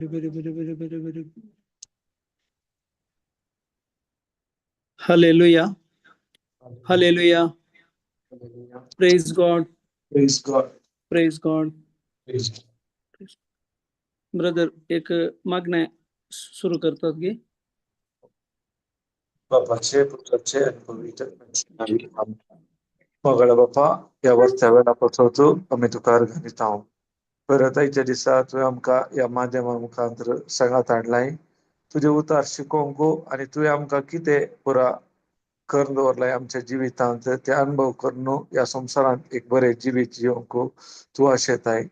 बरें बरें बरें बरें बरें. Hallelujah, hallelujah. Praise God, praise God, praise God. Praise God. Brother एक मागणें सुरू करतात गे. बापाचे, पुत्राचे आनी पवित्र आत्म्याचे नांवी, आमेन. मोगाळ बापा, ह्या वर्सा वेळा पासत आमी तुका अर्गां दिता. परत आयच्या दिसा तुवें आमकां ह्या माध्यमा मुखार सांगात हाडलाय तुजें उतार शिकोवंक आनी तुवें आमकां कितें पुरा करून दवरलाय आमच्या जिवितांत ते अनुभव करून ह्या संवसारांत एक बरें जिवीत जिवंक तूं आशेताय.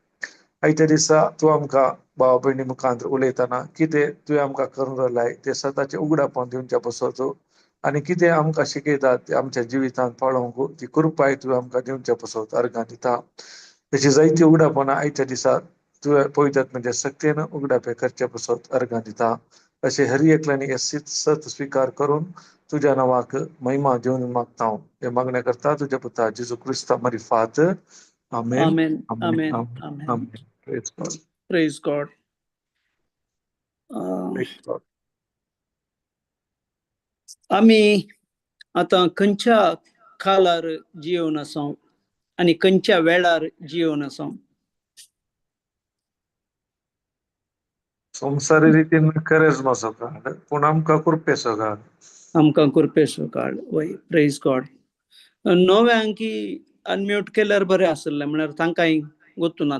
आयच्या दिसा तूं आमकां भाव भयणी मुखार उलयतना कितें तुवें आमकां करून दवरलाय तें सताचें उगडापण दिवच्या पासत आनी कितें आमकां शिकयता तें आमच्या जिवितांत पाळोवंक ती कृपाय तुवें आमकां दिवच्या पासत अर्गां दिता. तशी जायती उगडापणां आयच्या दिसा तुवें पवित्र म्हणजे सक्तेन उगडापे करचे पासत अर्गां दिता. अशें हर एकल्यानी हें सत स्विकार करून तुज्या नांवाक महिमा दिवन मागता. हांव हें मागणें करता तुज्या पुता जेजू क्रिस्ता मारिफात. आमेन. आमेन, आमेन. आमेन. आमेन. आमेन. आमेन. Praise God. Praise God. Praise God. आमी आतां खंयच्या कालार जियोवन आसा आनी खंयच्या वेळार जियोवन आसा? संवसारी रितीन करेज्माचो काळ, पूण आमकां कृपेचो काळ. आमकां कृपेचो काळ. वय, प्रेज गॉड. नव्यांकी अनम्यूट केल्यार बरें आसलें, म्हळ्यार तांकांय गोत्तुना,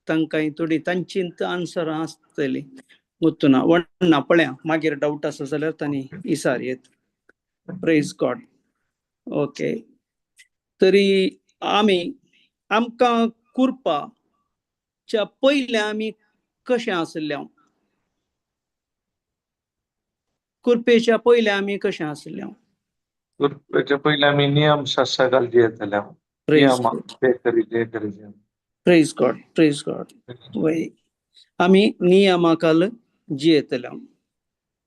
तांकांय थोडी तांची आन्सरां आसतली, गोत्तुना वण्णा पळया, मागीर डावट आसा जाल्यार तांणी इसार येत. Praise God. Okay, तरी आमी आमकां कुरपाच्या पयलें आमी कशें आसले? कुरपेच्या पयलें आमी कशें आसले? कृपेच्या पयलीं आमी नियम शास्त्रा घाल जियेतले. प्रेज नियम ते करी ते करी. प्रेज गॉड, प्रेज गॉड. वय, आमी नियमाकाल जियेतले.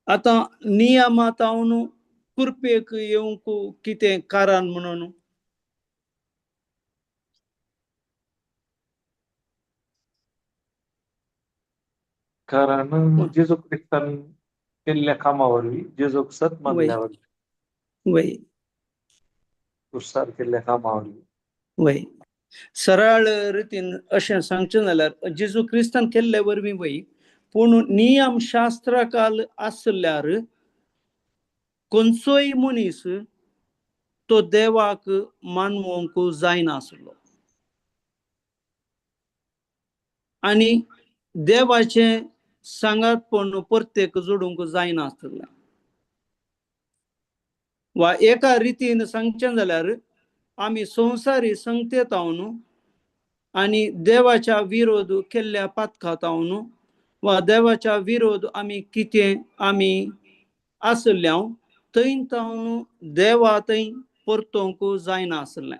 आतां नियमा तावन कुरपेक येवंक कितें कारण म्हणून? कारण जेजू क्रिस्तान केल्ल्या कामा वरवीं, जेजूक सत मानल्या वरवीं, वय, कुर्सार केल्ल्या कामा वरवीं. वय, सरळ रितीन अशें सांगचें जाल्यार जेजू क्रिस्तान केल्ले वरवीं. वय, पूण नियम शास्त्राकाल आसल्यार खंयचोय मनीस तो देवाक मानवंक जायनासलो आनी देवाचें सांगातपण प्रत्येक जोडूंक जायनासलें. वा एका रितीन सांगचें जाल्यार आमी संवसारी संगतेत आनी देवाच्या विरोध केल्ल्या पातकात वा देवाच्या विरोध आमी कितें आमी आसल्या थंय तावन देवा थंय परतोवंक जायनासलें.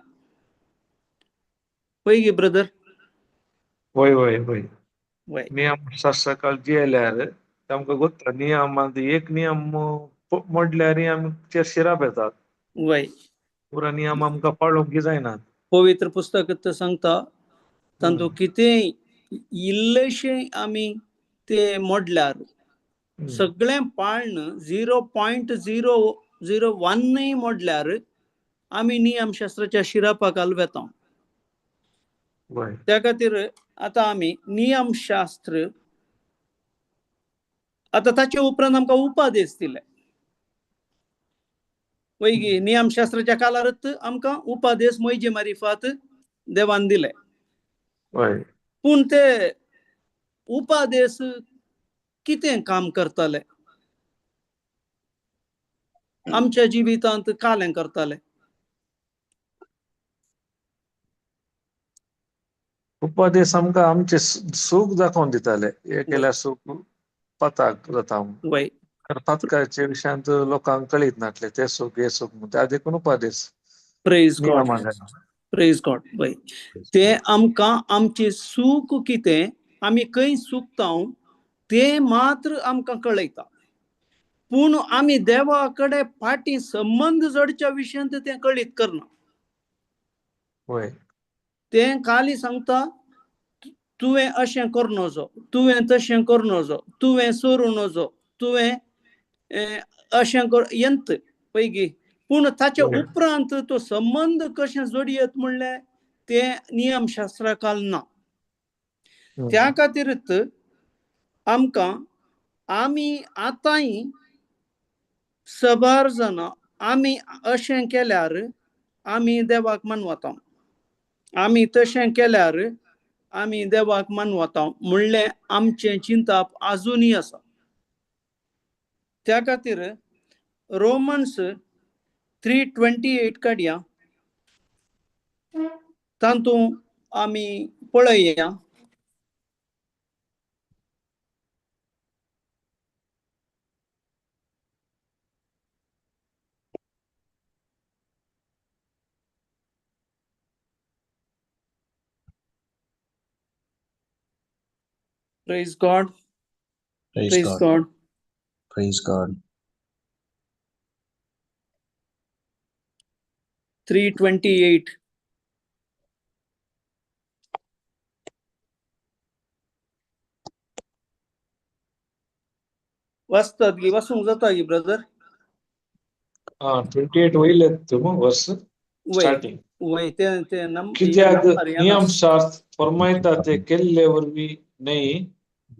पळय ब्रदर. वय वय वय. वय. नियम शास्त्राकाल जियेल्यार आमकां गोत्ता नियमांत एक नियम मोडल्यार आमचेर शिराप येतात. वय. पुरा नियम आमकां पाळोवंक जायनात. पवित्र पुस्तक सांगता तातूंत कितेंय इल्लेशें आमी ते मोडल्यार सगळें पाळण 0.001 मोडल्यार आमी नियमशास्त्राच्या शिरापाकाल वेता. त्या खातीर आतां आमी नियमशास्त्र आतां ताचे उपरांत आमकां उपादेश दिले. वय, नियमशास्त्राच्या कालारच आमकां उपादेश मोयजे मारिफात देवान दिले. पूण ते उपादेश कितें काम करताले आमच्या जिवितांत? कालें करताले? उपदेश आमकां आमचें सूख दाखोवन दिताले. हे केल्यार सूख पाताक जाता. वय. पातकाच्या विशयांत लोकांक कळीत नासलें ते सूख हे सूख म्हूण, त्या देखून उपदेश. Praise God, praise God. वय, ते आमकां आमचें सूख कितें, आमी खंय सुकता ते मात्र आमकां कळयता. पूण आमी देवा कडेन फाटीं संबंद जोडच्या विशयांत तें कळीत करना. वय. तें खाली सांगता तुवें अशें करूं नजो, तुवें तशें करूं नजो, तुवें सोरूं नजो, तुवें अशें कर यंत पयगी. पूण ताच्या उपरांत तो संबंद कशें जोडयत म्हणलें तें नियमशास्त्रा काल ना. त्या खातीरच आमकां आमी आतांय सबार जाणां आमी अशें केल्यार आमी देवाक मानवता, आमी तशें केल्यार आमी देवाक मानवता म्हणलें आमचें चिंताप आजुनूय आसा. त्या खातीर रोमन्स 3:28 काडया, तातूंत आमी पळया. Praise God. Praise Praise God. God. Praise God. 3:28. वाचतात गी, वाचूंक जाता गी ब्रदर? 28 वयले तुम वर्स स्टार्टिंग. वय ते ते नम कित्याक नियमशास्त्र फरमायता ते केल्ले वरवीं न्हय,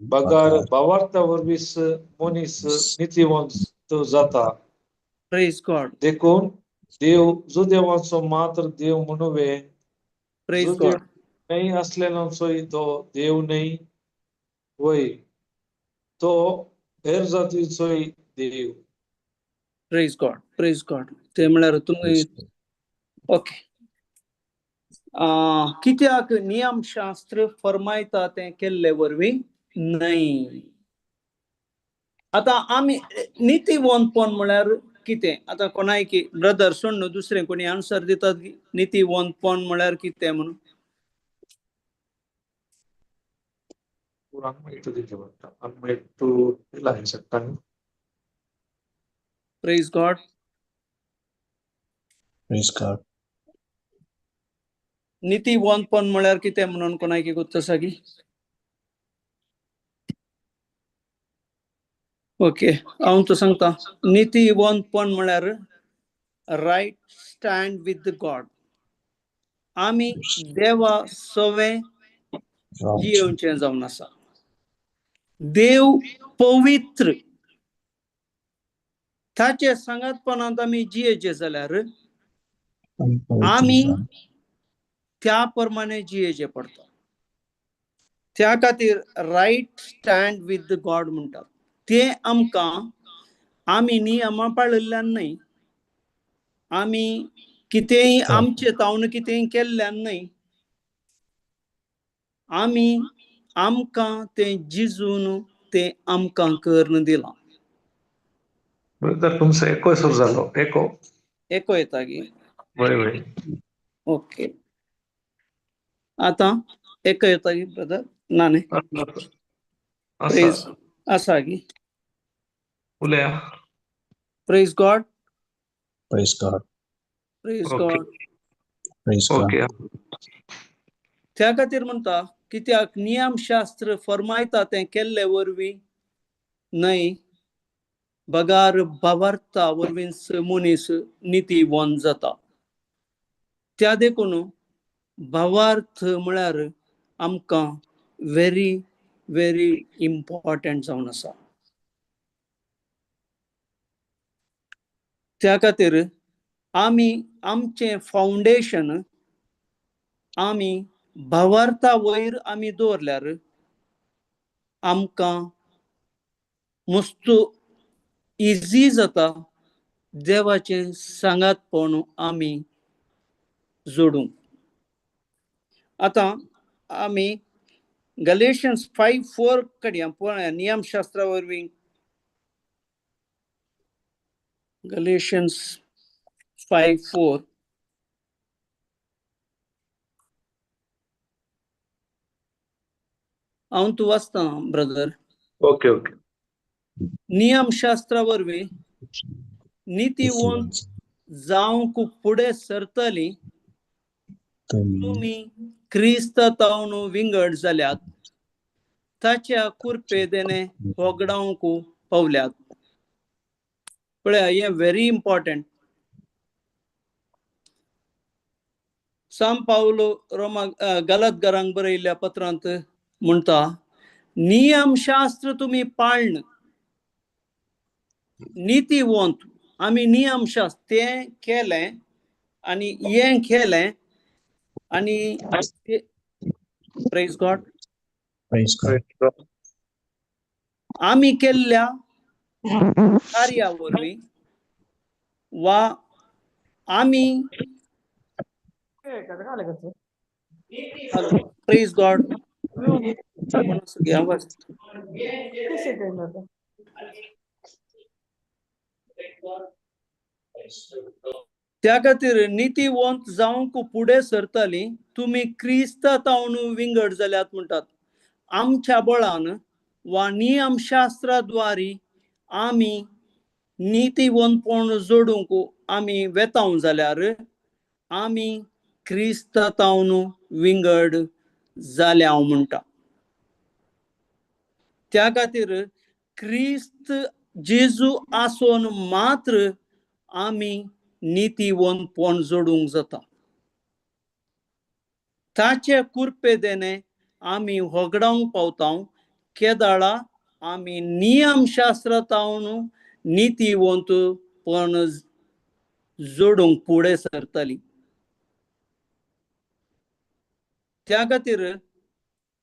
बगार भावार्था वरवींच मनीस नितीवंत जाता. Praise God. देखून देव जुदेवांचो मात्र देव म्हणुवे, Praise God. न्हय असलेल्यांचोय तो देव न्हय वय, तो हेर जातीचोय देव. Praise God. Praise God. ते म्हळ्यार तुमी ओके. कित्याक नियमशास्त्र फरमायता तें केल्ले वरवीं न्हय. आतां आमी नितीवंतपण म्हळ्यार कितें? आतां कोणाय की ब्रदर सोड न्हू, दुसरें कोणी आन्सर दितात नितीवंतपण म्हळ्यार कितें म्हणून? Praise God. Praise God. नितीवंतपण म्हळ्यार कितें म्हणून कोणाय की गोत्त आसा की? ओके, हांव तो सांगता. नितीवंतपण म्हळ्यार रायट स्टँड विथ गॉड. आमी देवा सवें जियेवचें जावन आसा. देव पवित्र, ताचे सांगातपणांत आमी जियेचे जाल्यार आमी त्या प्रमाणे जियेचे पडटा. त्या खातीर रायट स्टँड विथ गॉड म्हणटात ते आमकां आमी नियमां पाळिल्ल्यान न्हय, आमी कितेंय आमचे तावन कितेंय केल्ल्यान न्हय, आमी आमकां तें जिजून तें आमकां करून दिलां. ब्रदर तुमचो एको सुरू जालो. एको एको येता गी? वय वय. ओके, आतां एको येता गी ब्रदर? ना न्ही, प्रेज आसा गी? उलया. Praise God. Praise God. Praise God. Praise God. Okay. त्या खातीर म्हणटा कित्याक नियमशास्त्र फरमायता तें केल्ले वरवीं न्हय, बगार भावार्था वरवींच मनीस नितीवंत जाता. त्या देखून भावार्थ म्हळ्यार आमकां व्हेरी व्हेरी इम्पॉर्टंट जावन आसा. त्या खातीर आमी आमचें फावंडेशन आमी भावार्था वयर आमी दवरल्यार आमकां मस्त इजी जाता देवाचें सांगातपण आमी जोडूंक. आतां आमी गलेशियन्स 5:4 कडया पळया नियमशास्त्रा वरवीं. गलेशियन्स 5:4. हांव तूं वाचता ब्रदर. Okay okay. नियमशास्त्रा वरवीं नितीवंत जावंक फुडें सरतली तुमी क्रिस्ता तावन विंगड जाल्यात ताच्या कुरपे देणे होगडावंक पावल्यात. पळया, हें व्हेरी इम्पॉर्टंट. साम पावलो रोमा गलत घरांक बरयल्ल्या पत्रांत म्हणटा, नियमशास्त्र तुमी पाळण नितीवंत. आमी नियमशास्त्र तें केलें आनी हें केलें आनी praise God. Praise God. आमी केल्ल्या कार्या वरवीं वा आमी, प्रेज गॉड. आवाज. त्या खातीर नितीवंत जावंक फुडें सरताली तुमी क्रिस्ता तावन विंगड जाल्यात म्हणटात. आमच्या बळान वा नियमशास्त्राद्वारी आमी नितीवंतपण जोडूंक आमी वेताव जाल्यार आमी क्रिस्ता तावन विंगड जाल्या म्हणटा. त्या खातीर क्रिस्त जेजू आसून मात्र आमी नितीवंतपण जोडूंक जाता. ताचे कुरपे देणे आमी होगडावंक पावता. केदाळा आमी नियमशास्त्र तावन नितीवंतपण जोडूंक फुडें सरताली. त्या खातीर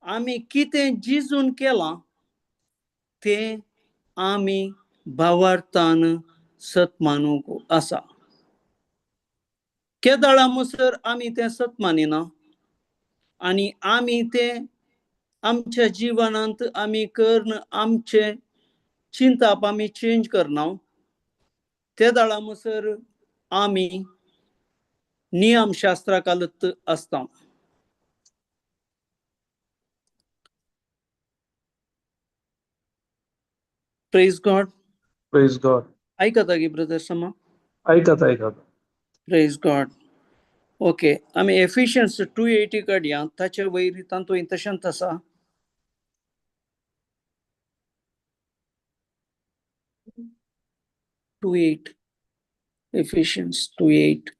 आमी कितें जिजून केलां तें आमी भावार्थान सत मानूंक आसा. केदाळा मुसर आमी तें सत मानिना आनी आमी तें आमच्या जिवनांत आमी करून आमचें चिंताप आमी चेंज करना. ते दाळा मुसर आमी नियमशास्त्रा कालत आसता. Praise God. Praise God. आयकता गी ब्रदर समा? आयकत आयकत. Praise God. Okay, आमी एफिशियन्स 2:80 काडया. ताचे वयर तातूंत तशेंच आसा. 2:8, एफिशियन्स 2:8.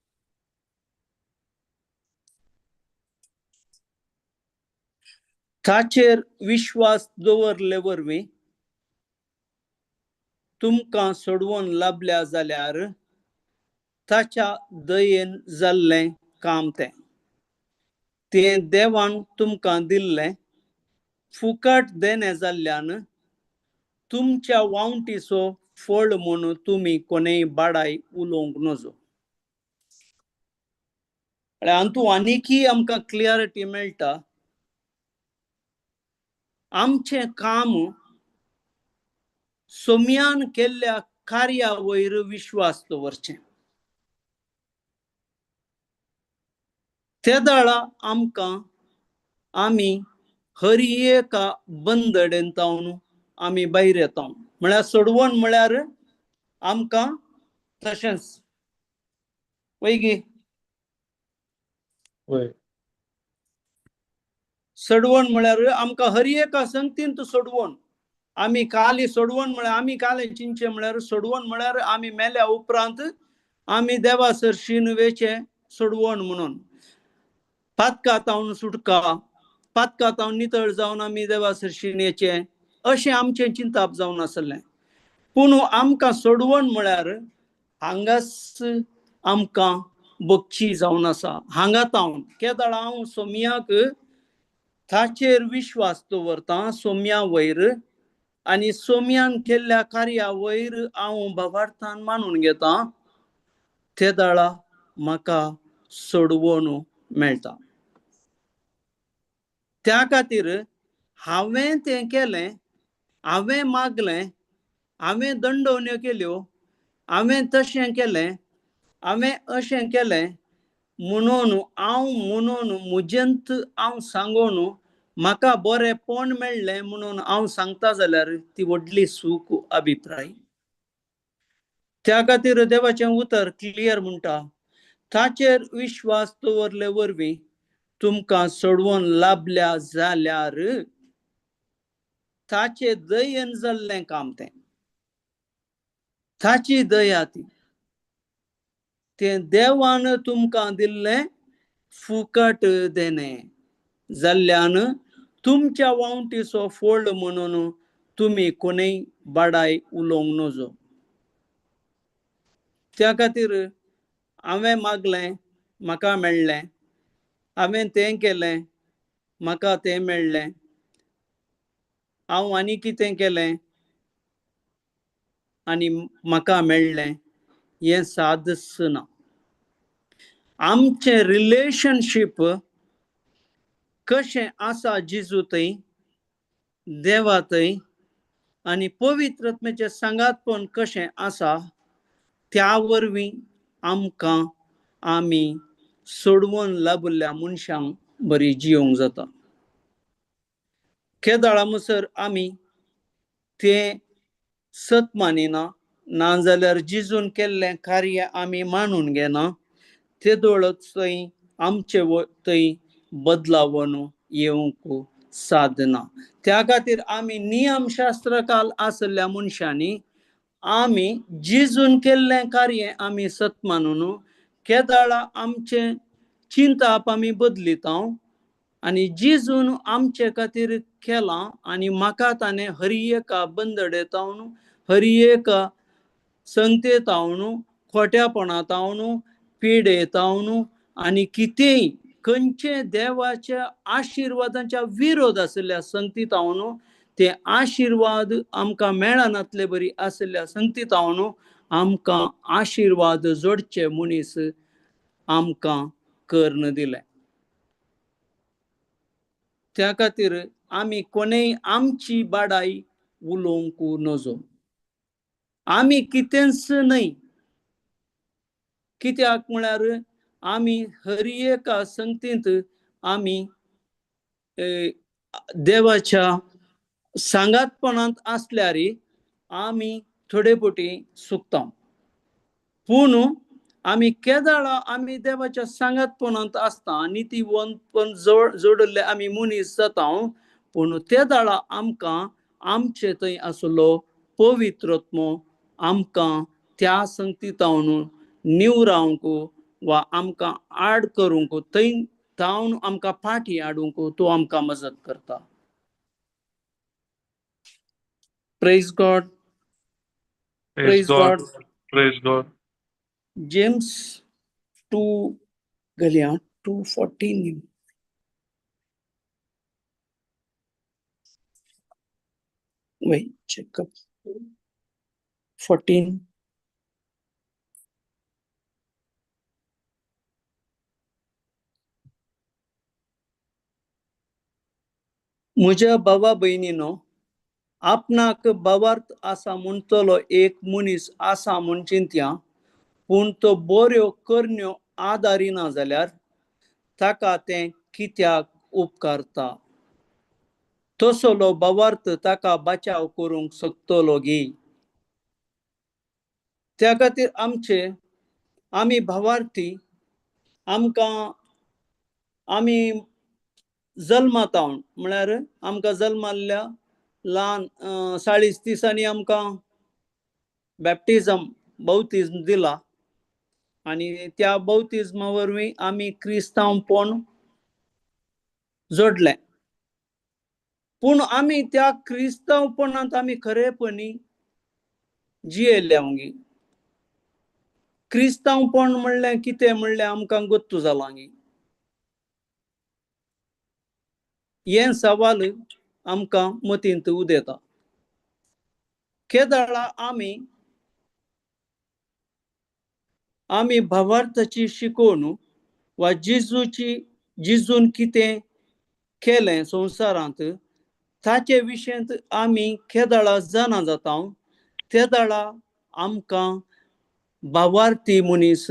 ताचेर विश्वास दवरले वरवीं तुमकां सोडवून लाबल्या जाल्यार ताच्या दयेन जाल्लें काम तें तें देवान तुमकां दिल्लें फुकट देणें जाल्ल्यान तुमच्या वावटीचो फळ म्हूण तुमी कोणेय बाडाय उलोवंक नजो. हातूंत आनीकय आमकां क्लियरिटी मेळटा. आमचें काम सोम्यान केल्ल्या कार्या वयर विश्वास दवरचें. ते दाळा आमकां आमी हर एका बंदडेन तावन आमी भायर येता. म्हळ्यार सोडवण म्हळ्यार आमकां तशेंच वय गी सोडवण म्हळ्यार आमकां हर एका संगतीन सोडवण. आमी काली सोडवण म्हळ्यार आमी काले चिंचे म्हळ्यार सोडवण म्हळ्यार आमी मेल्या उपरांत आमी देवा सरशीन वेचे सोडवण म्हणून पातका तावन सुटका, पातका तावन नितळ जावन आमी देवा सरशीन येचे अशें आमचें चिंताप जावन आसलें. पूण आमकां सोडवण म्हळ्यार हांगाच आमकां बगची जावन आसा. हांगा तावन केदाळ हांव सोम्याक ताचेर विश्वास दवरता सोम्या वयर आनी सोम्यान केल्ल्या कार्या वयर हांव भावार्थान मानून घेता. ते दाळा म्हाका सोडवण मेळटा. त्या खातीर हांवें तें केलें, हांवें मागलें, हांवें दंडवण्यो केल्यो, हांवें तशें केलें, हांवें अशें केलें म्हणून हांव म्हणून म्हजेंत हांव सांगून म्हाका बरेंपण मेळ्ळें म्हणून हांव सांगता जाल्यार ती व्हडली सूख अभिप्राय. त्या खातीर देवाचें उतर क्लियर म्हणटा, ताचेर विश्वास दवरले वरवीं तुमकां सोडवून लाबल्या जाल्यार ताचे दयेन जाल्लें काम तें, ताची दया ती, तें देवान तुमकां दिल्लें फुकट देणें जाल्ल्यान तुमच्या वावटीचो फोड म्हणून तुमी कोणूय बाडाय उलोवंक नजो. त्या खातीर हांवें मागलें म्हाका मेळ्ळें, हांवें तें केलें म्हाका तें मेळ्ळें, हांव आनी कितें केलें आनी म्हाका मेळ्ळें, हें सादच ना. आमचें रिलेशनशीप कशें आसा जेजू थंय, देवा थंय आनी पवित्र आत्म्याचें सांगातपण कशें आसा, त्या वरवीं आमकां आमी सोडवून लाबिल्ल्या मनशांक बरी जियोंक जाता. केदाळा मुसर आमी तें सत मानिना, नाजाल्यार जेजून केल्लें कार्य आमी मानून घेना, तेदोळच थंय आमचे थंय बदलावन येवंक सादना. त्या खातीर आमी नियमशास्त्रकाल आशिल्ल्या मनशांनी आमी जेजून केल्लें कार्य आमी सत मानून केदाळा आमचें चिंताप आमी बदलिता आनी जेजून आमचे खातीर केलां आनी म्हाका ताणें हर एका बंदडेतावन, हर एका संगतेतावन, खोट्यापणातावन, पिडेतावन आनी कितेंय खंयचे देवाच्या आशिर्वादांच्या विरोध आशिल्ल्या संगतीतावन ते आशिर्वाद आमकां मेळनातले बरी आशिल्ल्या संगतीतावन आमकां आशिर्वाद जोडचे मनीस आमकां कर्ण दिले. त्या खातीर आमी कोणेय आमची बाडाय उलोवंक नजो. आमी कितेंच न्हय, कित्याक म्हळ्यार आमी हर एका संगतींत आमी देवाच्या सांगातपणांत आसल्यार आमी थोडे फावटी चुकता, पूण आमी केदाळा आमी देवाच्या सांगातपणांत आसता, नितीवंतपण जोडिल्ले आमी मनीस जाता, पूण ते दाळा आमकां आमचे थंय आसलो पवित्रत्मो आमकां त्या संगतीतावन निवरावंक वा आमकां आड करूंक, थंय तावन आमकां फाटी हाडूंक तो आमकां मजत करता. Praise God. Praise God. Praise God. James 2 गलिया 2:14. Wait, check up 14. म्हज्या बाबा भयणीनो, आपणाक बाबार्थ आसा म्हणटलो एक मनीस आसा म्हूण चिंतया, पूण तो बऱ्यो करण्यो आदारिना जाल्यार ताका तें कित्याक उपकारता? तसलो बाबार्थ ताका बचाव करूंक शकतलो गी? त्या खातीर आमचे आमी भावार्थी आमकां आमी जल्मातावन म्हळ्यार आमकां जल्माल्ल्या ल्हान 40 दिसांनी आमकां बॅप्टिजम बौतिज्म दिला आनी त्या बौतिज्मा वरवीं आमी क्रिस्तांवपण जोडलें. पूण आमी त्या क्रिस्तांवपणांत आमी खरेपणी जियेल्ले गी. क्रिस्तांवपण म्हणलें कितें म्हणलें आमकां गोत्तू जालां गी? हें सवाल आमकां मतींत उदेता. केदाळा आमी आमी भावार्थाची शिकोवन वा जेजूची जेजून कितें केलें संवसारांत ताचे विशयांत आमी केदाळा जाणा जाता, तेदाळा आमकां भावार्थी मनीस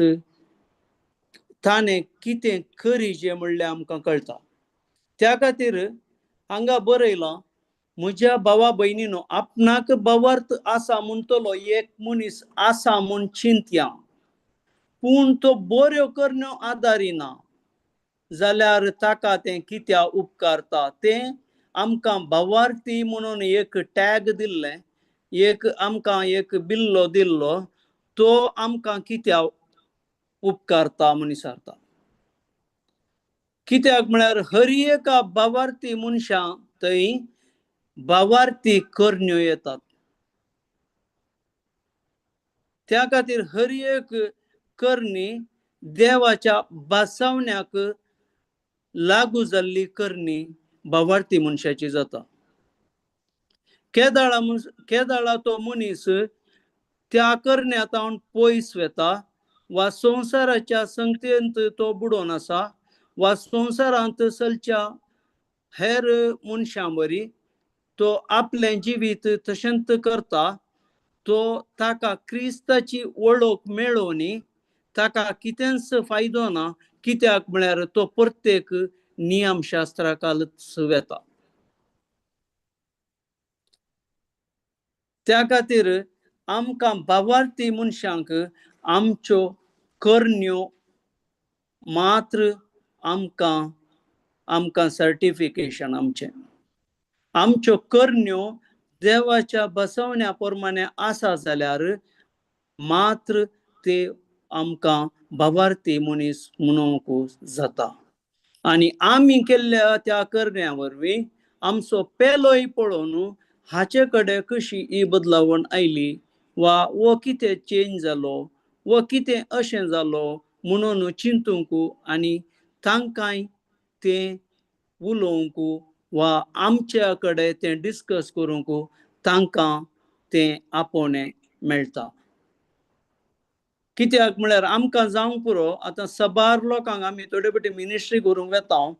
ताणें कितें करीजें म्हणलें आमकां कळटा. त्या खातीर हांगा बरयलां, म्हज्या भावा भयणीनो, आपणाक भावार्थ आसा म्हणटलो एक मनीस आसा म्हूण चिंतया, पूण तो बऱ्यो करण्यो आदारिना जाल्यार ताका तें कित्याक उपकारता? तें आमकां भावार्थी म्हणून एक टॅग दिल्लें, एक आमकां एक बिल्लो दिल्लो, तो आमकां कित्याक उपकारता म्हूण विचारता. कित्याक म्हळ्यार हर एका भावार्थी मनशां थंय भावार्थी करण्यो येतात. त्या खातीर हर एक करणी देवाच्या बसवण्याक लागू जाल्ली करणी भावार्थी मनशाची जाता. केदाळा तो मनीस त्या करण्या तावन पयस वता वा संवसाराच्या संगतेंत तो बुडोवन आसा वा संवसारांत चलच्या हेर मनशां बरी तो आपलें जिवीत तशेंच करता. तो ताका क्रिस्ताची वळख मेळोवनी ताका कितेंच फायदो ना. कित्याक म्हळ्यार तो प्रत्येक नियमशास्त्राकालच वेता. त्या खातीर आमकां भावार्थी मनशांक आमच्यो करण्यो मात्र आमकां आमकां सर्टिफिकेशन आमचें आमच्यो करण्यो देवाच्या बसवण्या प्रमाणे आसा जाल्यार मात्र ते आमकां भावार्थी मनीस म्हणूंक जाता. आनी आमी केल्ल्या त्या करण्या वरवीं आमचो पेलोय पळोवन हाचे कडेन कशी ही बदलावण आयली वा वो कितें चेंज जालो वो कितें अशें जालो म्हणून चिंतूंक आनी तांकांय तें उलोवंक वा आमच्या कडेन तें डिस्कस करूंक तांकां तें आपोवणें मेळटा. कित्याक म्हळ्यार आमकां जावंक पुरो आतां सबार लोकांक आमी थोडे फावटी मिनिस्ट्री करूंक वेता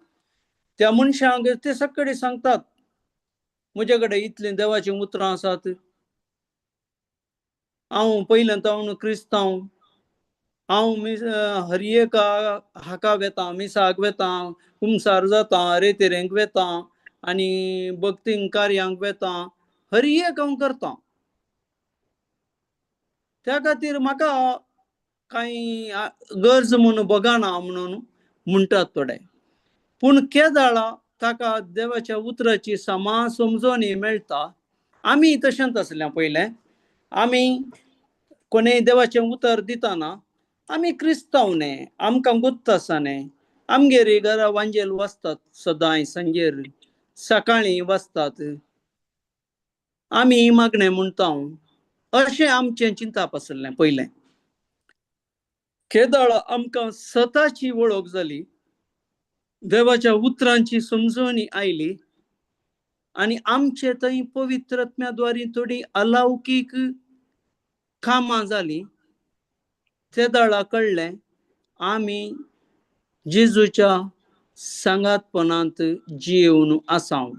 त्या मनशांक ते सगळे सांगतात म्हजे कडेन इतलीं देवाचीं उतरां आसात, हांव पयल्यान हांव क्रिस्तांव, हांव हर एका हाका वेता, मिसाक वेता, कुमसार जाता, रेतेरेंक वेता आनी भक्तींक कार्यांक वेता, हर एक हांव करता. त्या खातीर म्हाका कांय गरज म्हणून बगाना म्हणून म्हणटात थोडे. पूण केदाळा ताका देवाच्या उतराची समा समजोनी मेळटा. आमी तशेंच आसलें पयलें, आमी कोणेय देवाचें उतर दिताना आमी क्रिस्तांव न्ही, आमकां गुत्त आसा न्ही, आमगेर घरा वांजेल वाचतात सदांय सांजेर सकाळीं वाचतात, आमी मागणें म्हणटा, अशें आमचें चिंताप आसलें पयलें. केदाळ आमकां सताची वळख जाली, देवाच्या उतरांची समजवणी आयली आनी आमचे थंय पवित्रत्म्याद्वारे थोडी अलौकीक कामां जालीं. ते दाळा कळ्ळें आमी जेजूच्या सांगातपणांत जियेवन आसाव.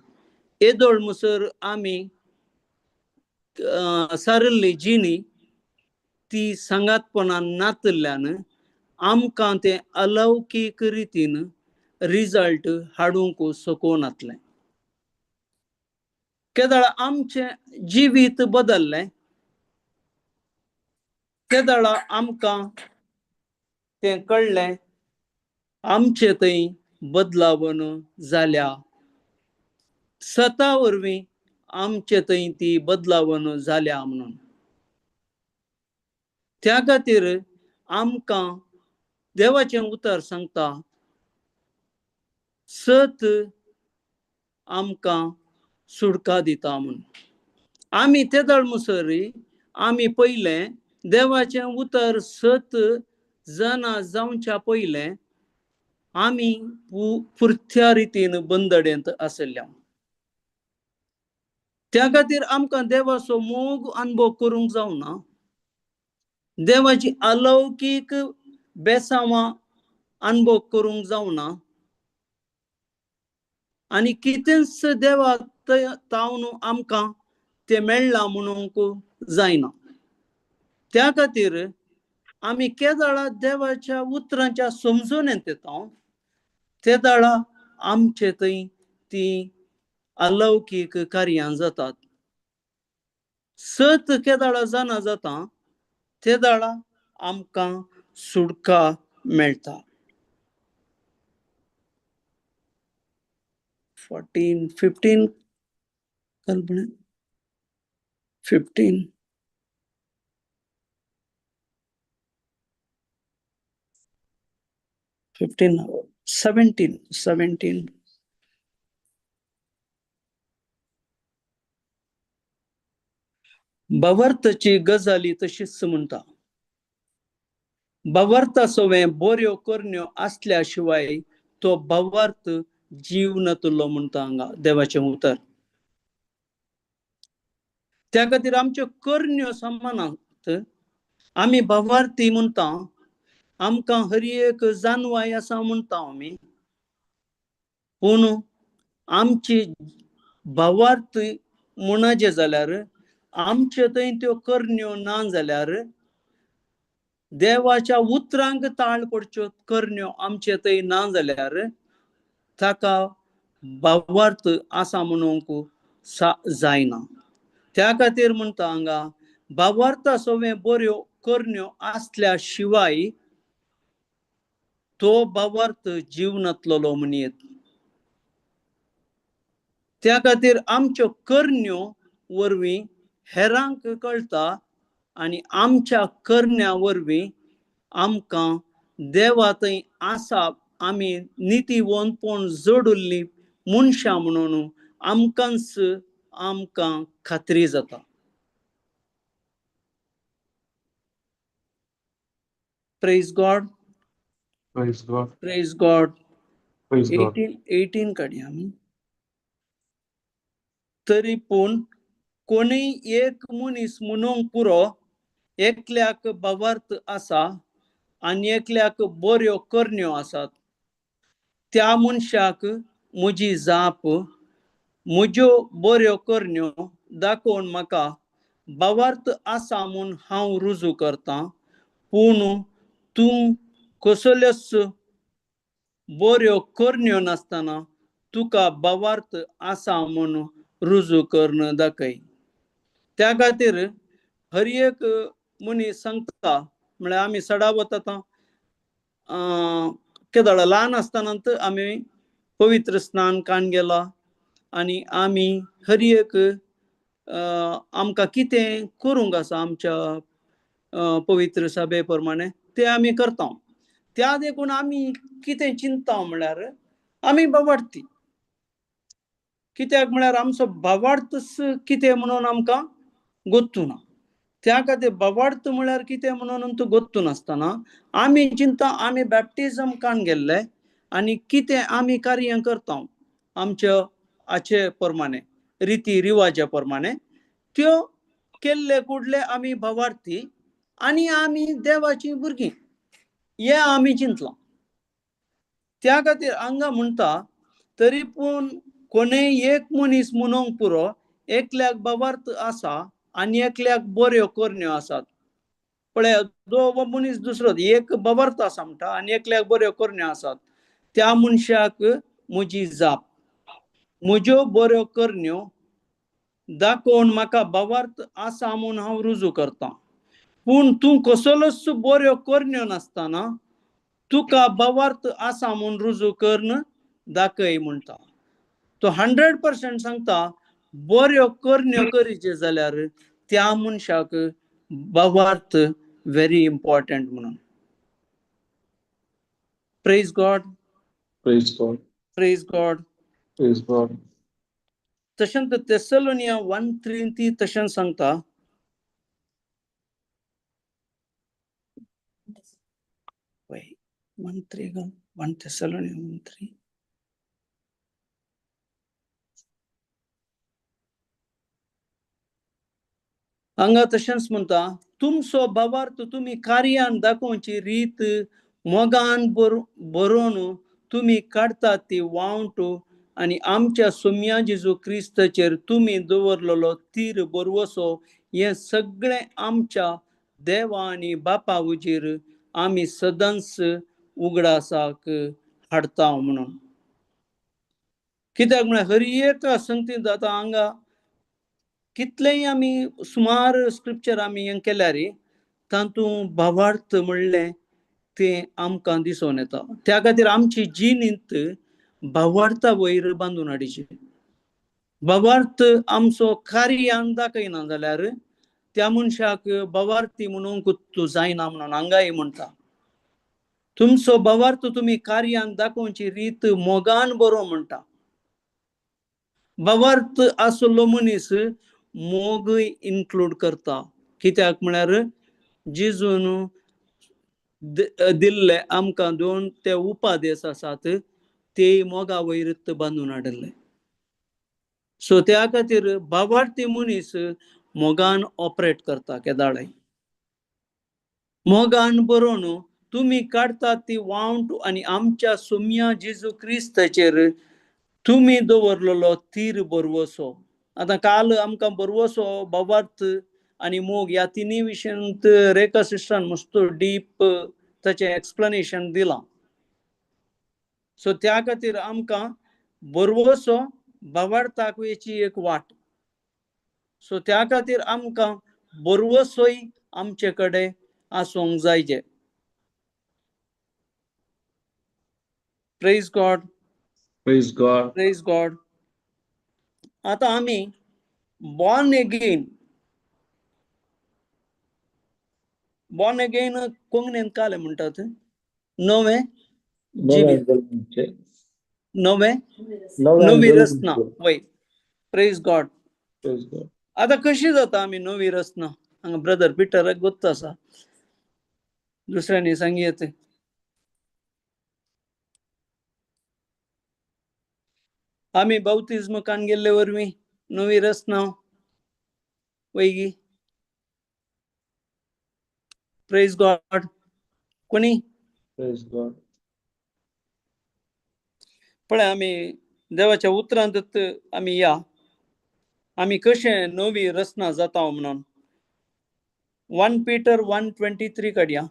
येदोळ मुसर आमी सारिल्ली जिणी ती सांगातपणान नातिल्ल्यान आमकां तें अलौकीक रितीन रिजल्ट हाडूंक शकनातलें. केदळा आमचें जिवीत बदल्लें तेदळा आमकां तें कळ्ळें आमचे थंय बदलावण जाल्या, सता वरवीं आमचे थंय ती बदलावण जाल्या म्हणून. त्या खातीर आमकां देवाचें उतर सांगता सत आमकां सुटका दिता म्हणून. आमी तेदळ मुसरी आमी पयलें देवाचें उतर सत जाणा जावच्या पयलें आमी पुरत्या रितीन बंदडेंत आसल्या. त्या खातीर आमकां देवाचो मोग अनुभव करूंक जावना, देवाची अलौकीक बेसांवां अनुभव करूंक जावना आनी कितेंच देवा तावन आमकां तें मेळ्ळां म्हणूंक जायना. त्या खातीर आमी केदाळा देवाच्या उतरांच्या समजून येता तेदाळा आमचे थंय ती अलौकीक कार्यां जातात. सत केदाळा जाणा जाता तेदाळा आमकां सुटका मेळटा. 14 15 कल्पना 15 15 17 17 भावार्थाची गजाली तशीच म्हणटा. भावार्था सवें बऱ्यो करण्यो आसल्या शिवाय तो भावार्थ जीव नातलो म्हणटा हांगा देवाचें उतर. त्या खातीर आमच्यो करण्यो समानात आमी भावार्थी म्हणटा, आमकां हर एक जानवाय आसा म्हणटा आमी, पूण आमची भावार्थ म्हणचे जाल्यार आमचे थंय त्यो करण्यो ना जाल्यार देवाच्या उतरांक ताळ पडच्यो करण्यो आमचे थंय ना जाल्यार ताका भावार्थ आसा म्हणूंक जायना. त्या खातीर म्हणटा हांगा भावार्था सवें बऱ्यो करण्यो आसल्या शिवाय तो भावार्थ जीवनांतलो म्हणयेत. त्या खातीर आमच्यो करण्यो वरवीं हेरांक कळटा आनी आमच्या करण्या वरवीं आमकां देवा थंय आसा आमी नितीवंतपण जोडिल्लीं मनशां म्हणून आमकांच आमकां खात्री जाता. Praise God. Praise God. Praise God. Praise God. 18 काडया आमी. तरी पूण कोणूय एक मनीस म्हणूंक पुरो एकल्याक भावार्थ आसा आनी एकल्याक बऱ्यो करण्यो आसात, त्या मनशाक म्हजी जाप म्हज्यो बऱ्यो करण्यो दाखोवन म्हाका भावार्थ आसा म्हूण हांव रुजू करतां, पूण तूं कसल्योच बऱ्यो करण्यो नासतना तुका भावार्थ आसा म्हूण रुजू करून दाखय. त्या खातीर हर एक मनीस सांगता म्हळ्यार आमी सडावत आतां केदळ ल्हान आसतना आमी पवित्र स्नान काण गेला आनी आमी हर एक आमकां कितें करूंक आसा आमच्या पवित्र सभे प्रमाणे ते आमी करता. त्या देखून आमी कितें चिंता म्हळ्यार आमी भावार्थी. कित्याक म्हळ्यार आमचो भावार्थ कितें म्हणून आमकां गोत्तू ना. त्या खातीर भावार्थ म्हळ्यार कितें म्हणून आमकां गोत्तू नासतना आमी चिंता आमी बॅप्टिजम काण गेल्ले आनी कितें आमी कार्यां करता आमच्या हाचे प्रमाणे रिती रिवाजा प्रमाणे त्यो केल्ले कुडले आमी भावार्थी आनी आमी देवाची भुरगीं हें आमी चिंतलां. त्या खातीर हांगा म्हणटा तरी पूण कोणूय एक मनीस म्हणूंक पुरो एकल्याक भावार्थ आसा आनी एकल्याक बऱ्यो करण्यो आसात. पळय दो मनीस दुसरो एक भावार्थ आसा म्हणटा आनी एकल्याक बऱ्यो करण्यो आसात, त्या मनशाक म्हजी जाप म्हज्यो बऱ्यो करण्यो दाखोवन म्हाका भावार्थ आसा म्हूण हांव रुजू करतां, पूण तूं कसलोच बऱ्यो करण्यो नासतना तुका भावार्थ आसा म्हूण रुजू करून दाखय म्हणटा. तो 100% सांगता बऱ्यो करण्यो करीचे जाल्यार त्या मनशाक भावार्थ व्हेरी इम्पॉर्टंट म्हणून. Praise God. Praise God. Praise God. Praise God. तशेंच तेसलोनिया 1:3 ती तशें सांगता. 1:3 1 Thessalonians 1:3. हांगा तशेंच म्हणटा तुमचो भावार्थ तुमी कार्यान दाखोवची रीत मोगान बरोवन तुमी काडटात ती वावट आनी आमच्या सोम्या जेजू क्रिस्ताचेर तुमी दवरलेलो तीर बरवसो हें सगळें आमच्या देवा आनी बापा उजीर आमी सदांच उगडासाक हाडटा म्हणून. कित्याक म्हळ्यार हर एक संगतींत आतां हांगा कितलेंय आमी सुमार स्क्रिप्चर आमी हें केल्यार तातूंत भावार्थ म्हणलें तें आमकां दिसून येता. त्या खातीर आमची जिणेंत भावार्था वयर बांदून हाडची. भावार्थ आमचो कार्यान दाखयना जाल्यार त्या मनशाक भावार्थी म्हणूंक तूं जायना म्हणून हांगाय म्हणटा. तुमचो भावार्थ तुमी कार्यान दाखोवची रीत मोगान बरो म्हणटा. भावार्थ आसलो मनीस मोगय इन्क्लूड करता. कित्याक म्हळ्यार जेजून दिल्ले आमकां दोन ते उपादेश आसात ते मोगा वयर बांदून हाडिल्ले. सो त्या खातीर भावार्थी मनीस मोगान ऑपरेट करता. केदाळाय मोगान बरोवन तुमी काडटात ती वावंट आनी आमच्या सोम्या जेजू क्रिस्ताचेर तुमी दवरलेलो तीर बरवसो. आतां काल आमकां बरवसो भावार्थ आनी मोग ह्या तिनूय विशयांत रेखा सिस्टरान मस्त डीप ताचें एक्सप्लेनेशन दिलां. सो त्या खातीर आमकां बरवसो भावार्थाक वयची एक वाट. सो त्या खातीर आमकां बरवसोय आमचे कडेन आसूंक जाय. Praise God. Praise God. Praise God. आतां आमी बॉर्न एगेन, बॉर्न एगेन कोंकणीन कालें म्हणटात नवें जिवीत, नवें नवी रचना. वय, प्रेज गॉड. आतां कशी जाता आमी नवी रचना? हांगा ब्रदर पिटराक गोत्त आसा, दुसऱ्यांनी सांगयेत. आमी बाप्तिज्म कान गेल्ले वरवीं नवी रचना वयगी. Praise God. कोणी प्रेज गॉड. पळय आमी देवाच्या उतरांत आमी या आमी कशें नवी रचना जाता म्हणून 1 Peter 1:23 काडया.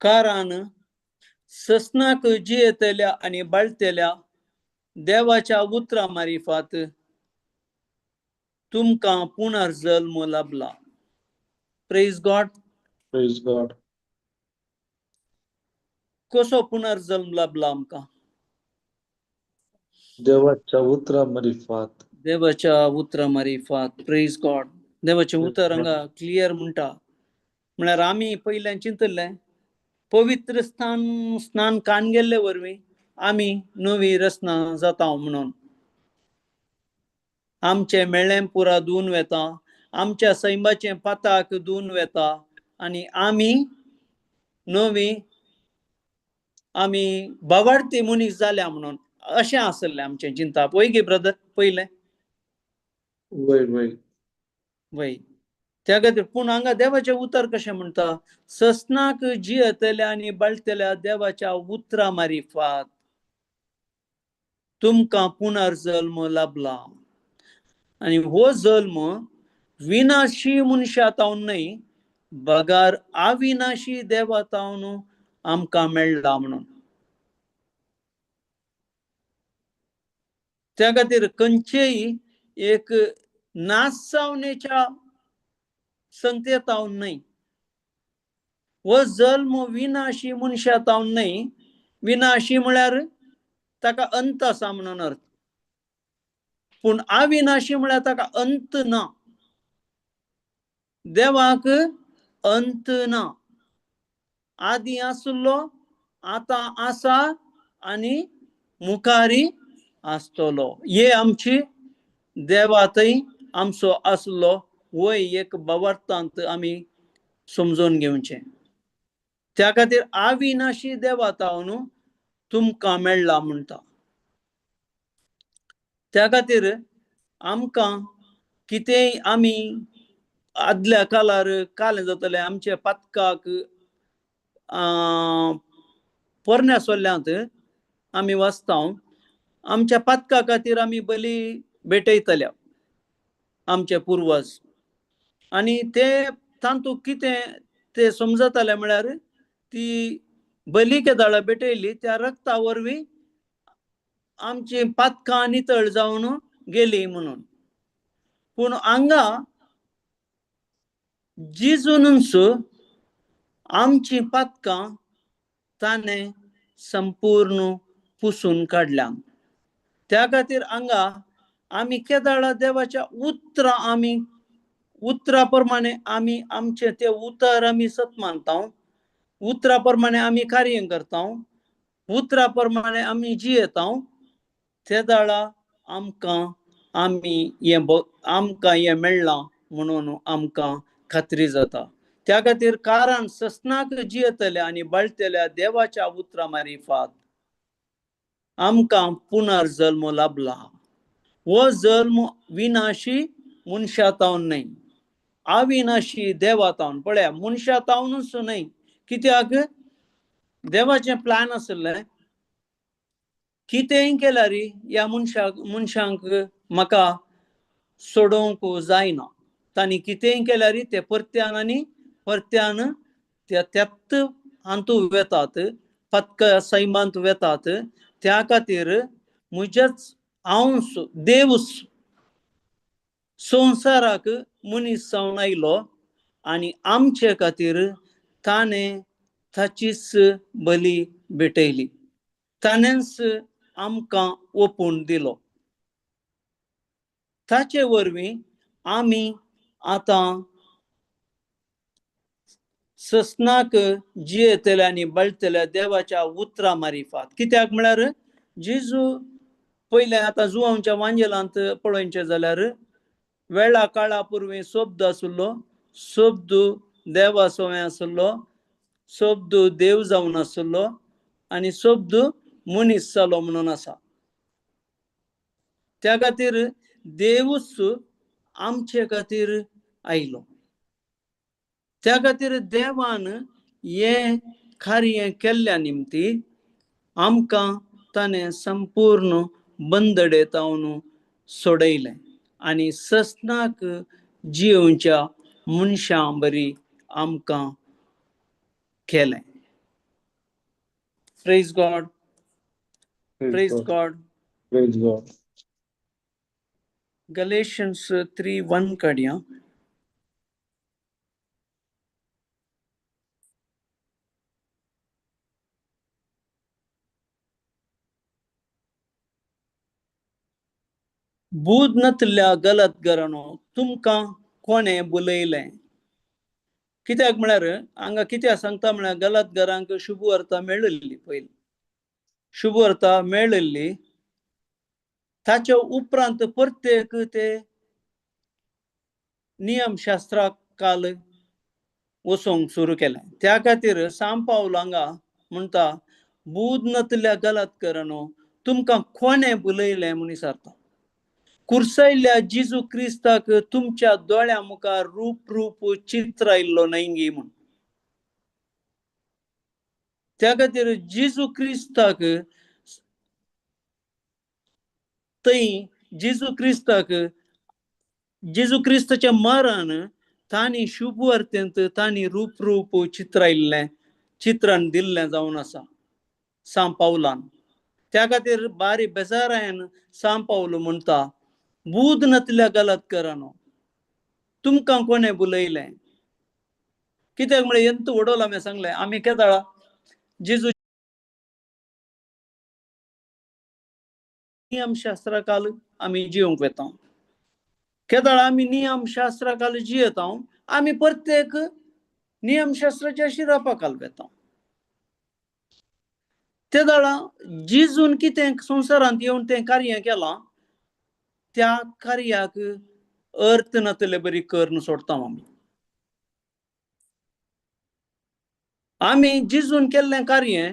कारण ससनाक जियेतल्या आनी बाळतेल्या देवाच्या उतरा मारिफात तुमकां पुनर्जल्म लाभला. Praise God. Praise God. कसो पुनर्जल्म लाभला आमकां? देवाच्या उतरा मारिफात. देवाच्या उतरा मारिफात. Praise God. देवाचें उतर हांगा क्लियर म्हणटा. म्हळ्यार आमी पयल्यान चिंतलें पवित्र स्थान स्नान कान गेल्ले वरवीं आमी नवी रचना जाता म्हणून. आमचें मेळ्ळें पुरा धुवन वेता, आमच्या सैमाचें पाताक धुवन वेता आनी आमी नवी आमी भावार्थी मनीस जाल्या म्हणून अशें आसलें आमचें चिंताप. वय गे ब्रदर पयलें? वय वय वय. त्या खातीर पूण हांगा देवाचें उतर कशें म्हणटा? ससनाक जियेतल्या आनी बाळतेल्या देवाच्या उतरा मारिफात तुमकां पुनर्जल्म लाभला. आनी हो जल्म विनाशी मनशा तावन न्हय बगार अविनाशी देवा तावन आमकां मेळ्ळा म्हणून. त्या खातीर खंयचेय एक नासावणेच्या संतेतावन न्हय, हो जल्म विनाशी मनशा तावन न्हय. विनाशी म्हळ्यार ताका अंत आसा म्हणून अर्थ, पूण अविनाशी म्हळ्यार ताका अंत ना. देवाक अंत ना. आदी आसलो, आतां आसा आनी मुखारी आसतलो. हे आमची देवा थंय आमचो आसलो वय एक भावार्थांत आमी समजून घेवचें. त्या खातीर अविनाशी देवा तावन तुमकां मेळ्ळा म्हणटा. त्या खातीर आमकां कितेंय आमी आदल्या काळार कालें जातलें आमच्या पातकाक पोरण्या सोल्ल्यांत आमी वाचता आमच्या पातका खातीर आमी बली भेटयतल्या आमचे पुर्वज. आनी ते तातूंत कितें ते समजताले म्हळ्यार ती बली केदाळा भेटयली त्या रक्ता वरवीं आमची पातकां नितळ जावन गेली म्हणून. पूण हांगा जेजूनच आमची पातकां ताणें संपूर्ण पुसून काडल्या. त्या खातीर हांगा आमी केदाळा देवाच्या उतरां आमी उतरा प्रमाणे आमी आमचे ते उतर आमी सत मानता, उतरा प्रमाणे आमी कार्य करता, उतरा प्रमाणे आमी जियेता, ते दाळा आमकां आमी हें आमकां हें मेळ्ळां म्हणून आमकां खात्री जाता. त्या खातीर कारण ससनाक जियेतल्या आनी बळतल्या देवाच्या उतरा मारिफात आमकां पुनर्जल्म लाभला. हो जल्म विनाशी मनशा तावन न्हय, अविनाशी देवा तावन. पळया मनशा तावनूच न्हय, कित्याक देवाचें प्लॅन आशिल्लें कितेंय केल्यार ह्या मनशाक मनशांक म्हाका सोडोवंक जायना. तांणी कितेंय केल्यार ते परत्यान आनी परत्यान ते त्यात हातूंत वेतात, पत्क सैमांत वेतात. त्या खातीर म्हज्याच हांव देव संवसाराक मनीस जावन आयलो आनी आमचे खातीर ताणें ताचीच बली भेटयली, ताणेंच आमकां ओपून दिलो. ताचे वरवीं आमी आतां ससनाक जियेतल्या आनी बळतल्या देवाच्या उतरा मारिफात. कित्याक म्हळ्यार जेजू पयलें आतां जुवांच्या वांजेलांत पळोवचें जाल्यार वेळा काळा पुर्वी शब्द आशिल्लो, शब्द देवा सवंय आशिल्लो, शब्द देव जावन आशिल्लो आनी शब्द मनीस जालो म्हणून आसा. त्या खातीर देवूच आमचे खातीर आयलो. त्या खातीर देवान हें कार्य केल्ल्या निमती आमकां ताणें संपूर्ण बंदडे तावन सोडयलें आनी ससनाक जियोवच्या मनशां बरी आमकां केलें. Praise God, praise God, praise God. Galatians 3:1 काडया. बूद नातल्या गलत घरानो तुमकां कोणें बुलयलें? कित्याक म्हळ्यार हांगा कित्याक सांगता म्हळ्यार गलत घरांक शुभ वार्ता मेळिल्ली, पयलीं शुभ वार्ता मेळिल्ली, ताच्या उपरांत प्रत्येक ते नियमशास्त्राक काल वचोंक सुरू केलें. त्या खातीर सांव पावल हांगा म्हणटा बूद नातल्या गलत घरानो तुमकां कोणें बुलयलें म्हूण विचारता. कुर्सयल्ल्या जेजू क्रिस्ताक तुमच्या दोळ्या मुखार रूप रूप चित्रायल्लो न्हय गी म्हूण. त्या खातीर जेजू क्रिस्ताक थंय जेजू क्रिस्ताक जेजू क्रिस्ताच्या मरण तांणी शुभवार्तेंत तांणी रूप रूप चित्रायल्लें, चित्रण दिल्लें जावन आसा सांव पावलान. त्या खातीर बारी बेजारायन सांव पावल म्हणटा बूद नातल्या गलत करानो तुमकां कोणें बुलयलें? कित्याक म्हळ्यार एंत उडोवला हांवें सांगलें आमी केदाळा जेजू नियमशास्त्रा काल आमी जियोंक वेता, केदाळा आमी नियमशास्त्रा काल जियेता, आमी प्रत्येक नियमशास्त्राच्या शिरापा काल वेता. ते दाळा जेजून कितें संवसारांत येवन तें कार्य केलां त्या कार्याक अर्थ नातले बरी करून सोडता आमी. आमी जेजून केल्लें कार्य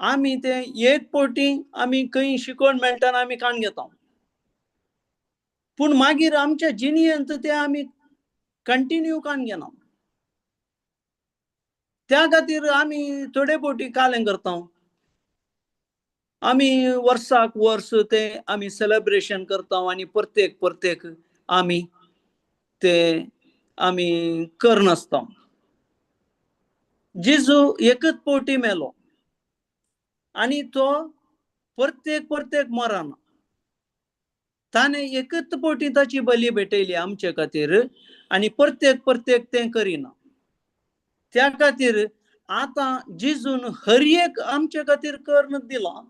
आमी तें एक पटी आमी खंय शिकोवन मेळटा आमी काण घेता, पूण मागीर आमच्या जिणेंत तें आमी कंटिन्यू काण घेना. त्या खातीर आमी थोडे पटी कालें करता, आमी वर्साक वर्स तें आमी सेलेब्रेशन करता आनी प्रत्येक प्रत्येक आमी ते आमी करनासता. जेजू एकच पटी मेलो आनी तो प्रत्येक प्रत्येक मरना. ताणें एकच पवटी ताची बली भेटयली आमचे खातीर आनी प्रत्येक प्रत्येक तें करिना. त्या खातीर आतां जेजून हर एक आमचे खातीर करून दिलां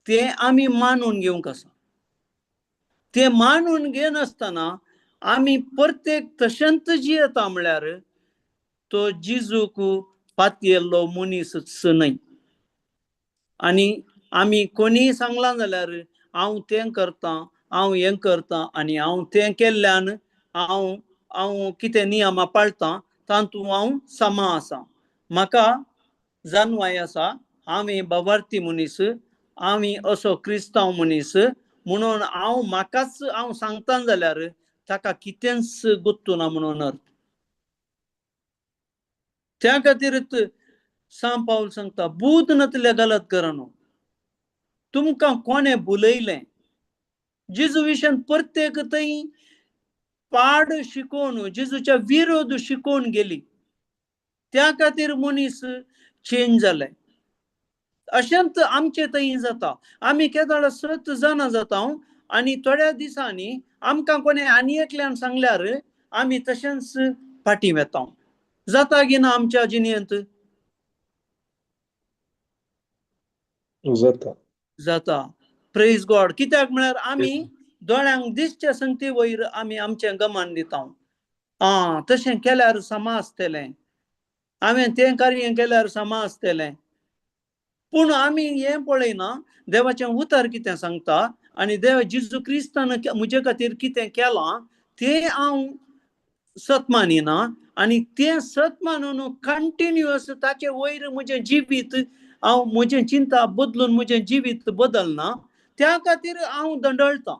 तें आमी मानून घेवंक आसा. तें मानून घेनासतना आमी प्रत्येक तशेंच जियेता म्हळ्यार तो जेजूक पातयेल्लो मनीसच न्हय. आनी आमी कोणीय सांगलां जाल्यार हांव तें करतां, हांव हें करतां आनी हांव तें केल्ल्यान हांव हांव कितें नियमां पाळटां तातूंत हांव समा आसा, म्हाका जानवाय आसा, हांवें बाबार्थी मनीस, आमी असो क्रिस्तांव मनीस म्हणून हांव म्हाकाच हांव सांगता जाल्यार ताका कितेंच गोत्तू ना म्हणून अर्थ. त्या खातीर सांत पावल सांगता बूद नातल्या गलत करानो, तुमकां कोणें बुलयलें? जेजू विशयान प्रत्येक थंय पाड शिकोवन जेजूच्या विरोध शिकोवन गेली, त्या खातीर मनीस चेंज जाले. अशेंच आमचे थंय जाता. आमी केदोळा सत जाणा जाता आनी थोड्या दिसांनी आमकां कोणें आनी एकल्यान सांगल्यार आमी तशेंच फाटीं वेता. जाता की ना आमच्या जिणेंत? जाता जाता. Praise God. कित्याक म्हळ्यार आमी दोळ्यांक दिसच्या संगती वयर आमी आमचें गमान दिता. आं तशें केल्यार समा आसतलें, हांवें तें कार्य केल्यार समा आसतलें. पूण आमी हें पळयना देवाचें उतर कितें सांगता आनी देव जेजू क्रिस्तान म्हजे खातीर कितें केलां तें हांव सत मानिना आनी तें सत मानून कंटिन्युअस ताचे वयर म्हजें जिवीत हांव म्हजें चिंता बदलून म्हजें जिवीत बदलना, त्या खातीर हांव दंडळटां.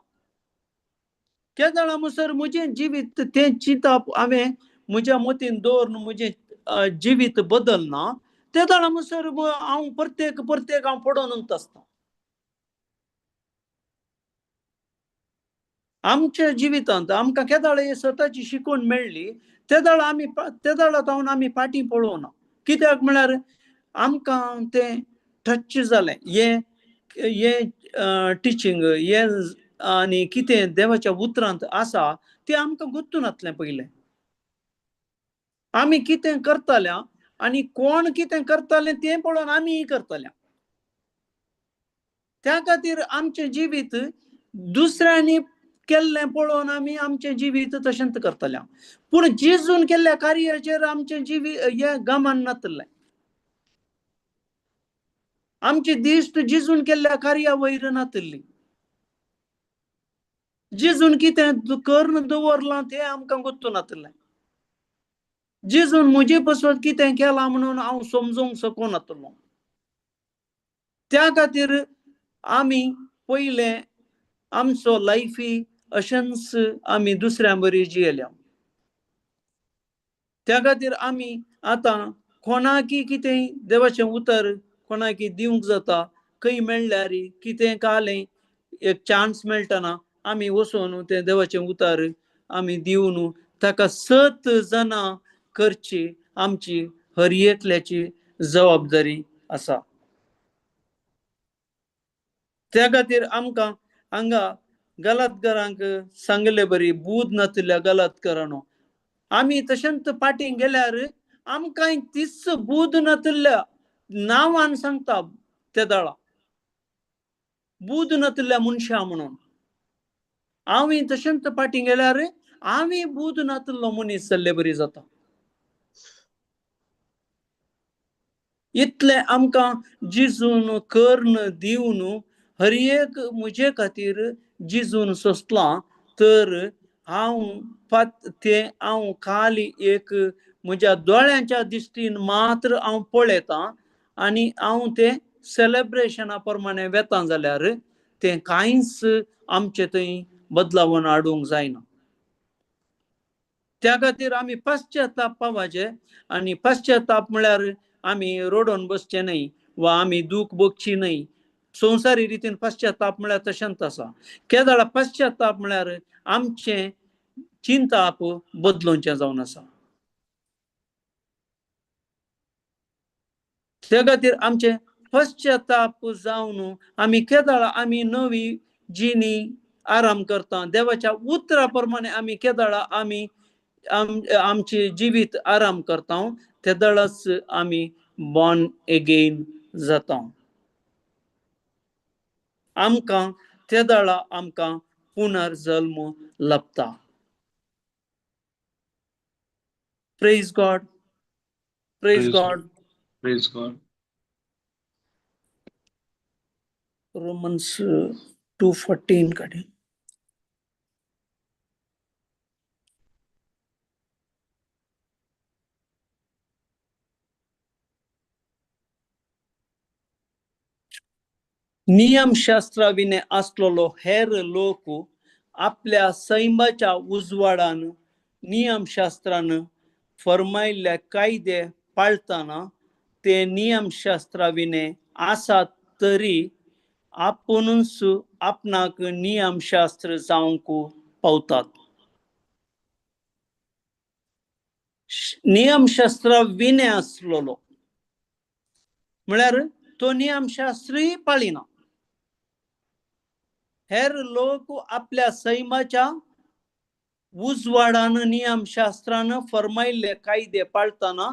केदळा म्हणसर म्हजें जिवीत तें चिंतप हांवें म्हज्या मतीन दवरून म्हजें जिवीत बदलना तेदळा म्हणसर हांव प्रत्येक प्रत्येक हांव पडोवन आसता. आमच्या जिवितांत आमकां केदळा स्वताची शिकवण मेळ्ळी तेदळा आमी तेदळा जावन आमी फाटीं पळोवना. कित्याक म्हळ्यार आमकां तें टच जालें, हें हें टिचींग हें आनी कितें देवाच्या उतरांत आसा तें आमकां गुत्तू नासलें. पयलें आमी कितें करताल्या आनी कोण कितें करतालें तें पळोवन आमीय करताल्या. त्या खातीर आमचें जिवीत दुसऱ्यांनी केल्लें पळोवन आमी आमचें जिवीत तशेंच करताल्या. पूण जेजून केल्ल्या कार्याचेर आमचें जिवीत हें गमान नासलें. आमची दिश्ट जेजून केल्ल्या कार्या वयर नासली. जेजून कितें करून दवरलां तें आमकां गुत्तू नासलें. जेजून म्हजे पासत कितें केलां म्हणून हांव समजूंक शकनासलो. त्या खातीर आमी पयलें आमचो लायफी अशेंच आमी दुसऱ्यां बरी जियेल्या. त्या खातीर आमी आतां कोणाकी कितें देवाचें उतर कोणाकी दिवंक जाता, खंय मेळ्ळ्यार कितें कालें एक चान्स मेळटना आमी वचून तें देवाचें उतर आमी दिवन ताका सत जाणां करची आमची हर एकल्याची जबाबदारी आसा. त्या खातीर आमकां हांगा गलातकारांक सांगले बरी बूद नातिल्ल्या गलातकारांनो आमी तशेंच फाटीं गेल्यार आमकां तीच बूद नातिल्ल्या नांवान सांगता ते दळा बूद नातिल्ल्या मनशां म्हणून आमी तशेंच फाटीं गेल्यार आमी बूद नातिल्लो मनीस जाल्ले बरी जाता. इतलें आमकां जिजून कर्ण दिवन हर एक म्हजे खातीर जिजून सोंसलां तर हांव तें हांव खाली एक म्हज्या दोळ्यांच्या दिश्टीन मात्र हांव पळयतां आनी हांव तें सेलेब्रेशना प्रमाणे वेता जाल्यार तें कांयच आमचे थंय बदलावन हाडूंक जायना. त्या खातीर आमी पश्चाताप पावाचे आनी पश्चाताप म्हळ्यार आमी रडोवन बसचे न्हय वा आमी दूख भोगची न्हय. संवसारी रितीन पश्चाताप म्हळ्यार तशेंच आसा. केदळा पश्चाताप म्हळ्यार आमचें चिंताप बदलोवचें जावन आसा. त्या खातीर आमचें पश्चाताप जावन आमी केदळा आमी नवी जिणी आराम करता, देवाच्या उतरा प्रमाणे आमी केदळा आमी आमचे जिवीत आराम करता तेदळाच आमी बॉर्न एगेन जाता. आमकां तेदळा आमकां पुनर्जल्म लाभता. Praise God, praise God, praise God. Romans 2:14 कडेन. नियमशास्त्रा विणे आसलेलो हेर लोक आपल्या सैमाच्या उजवाडान नियमशास्त्रान फरमायल्ल्या कायदे पाळतना ते नियमशास्त्रा विणे आसात तरी आपुणूच आपणाक नियमशास्त्र जावंक पावतात. नियमशास्त्रा विणे आसलेलो म्हळ्यार तो नियमशास्त्रूय पाळिना. हेर लोक आपल्या सैमाच्या उजवाडान नियमशास्त्रान फरमायल्ले कायदे पाळतना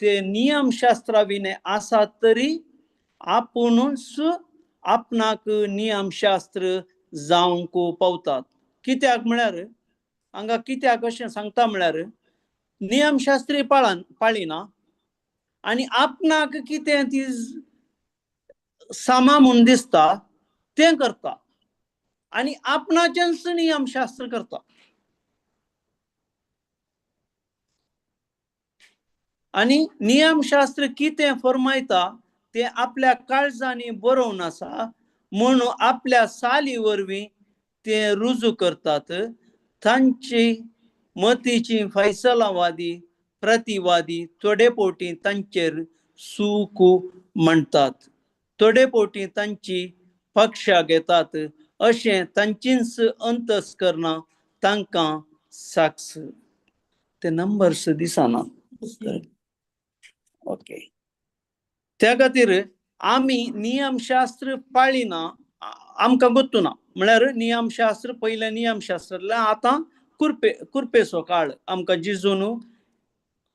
ते नियमशास्त्रा विणे आसात तरी आपुणूच आपणाक नियमशास्त्र जावंक पावतात. कित्याक म्हळ्यार हांगा कित्याक अशें सांगता म्हळ्यार नियमशास्त्री पाळिना आनी आपणाक कितें ती सामा म्हूण दिसता तें करता आनी आपणाचेंच नियमशास्त्र करता. आनी नियमशास्त्र कितें फरमायता ते आपल्या काळजांनी बरोवन आसा म्हूण आपल्या साली वरवीं ते रुजू करतात. तांची मतीची फैसलावादी प्रतिवादी थोडे पोटी तांचेर सूख म्हणटात, थोडे पोटी तांची पक्षा घेतात अशें तांचीच अंतस्करणां तांकां साक्ष. ते नंबर्स दिसना. ओके, त्या खातीर आमी नियमशास्त्र पाळिना आमकां गोत्तुना. म्हळ्यार नियमशास्त्र पयलें नियमशास्त्र आतां कुर्पेचो काळ आमकां जिजून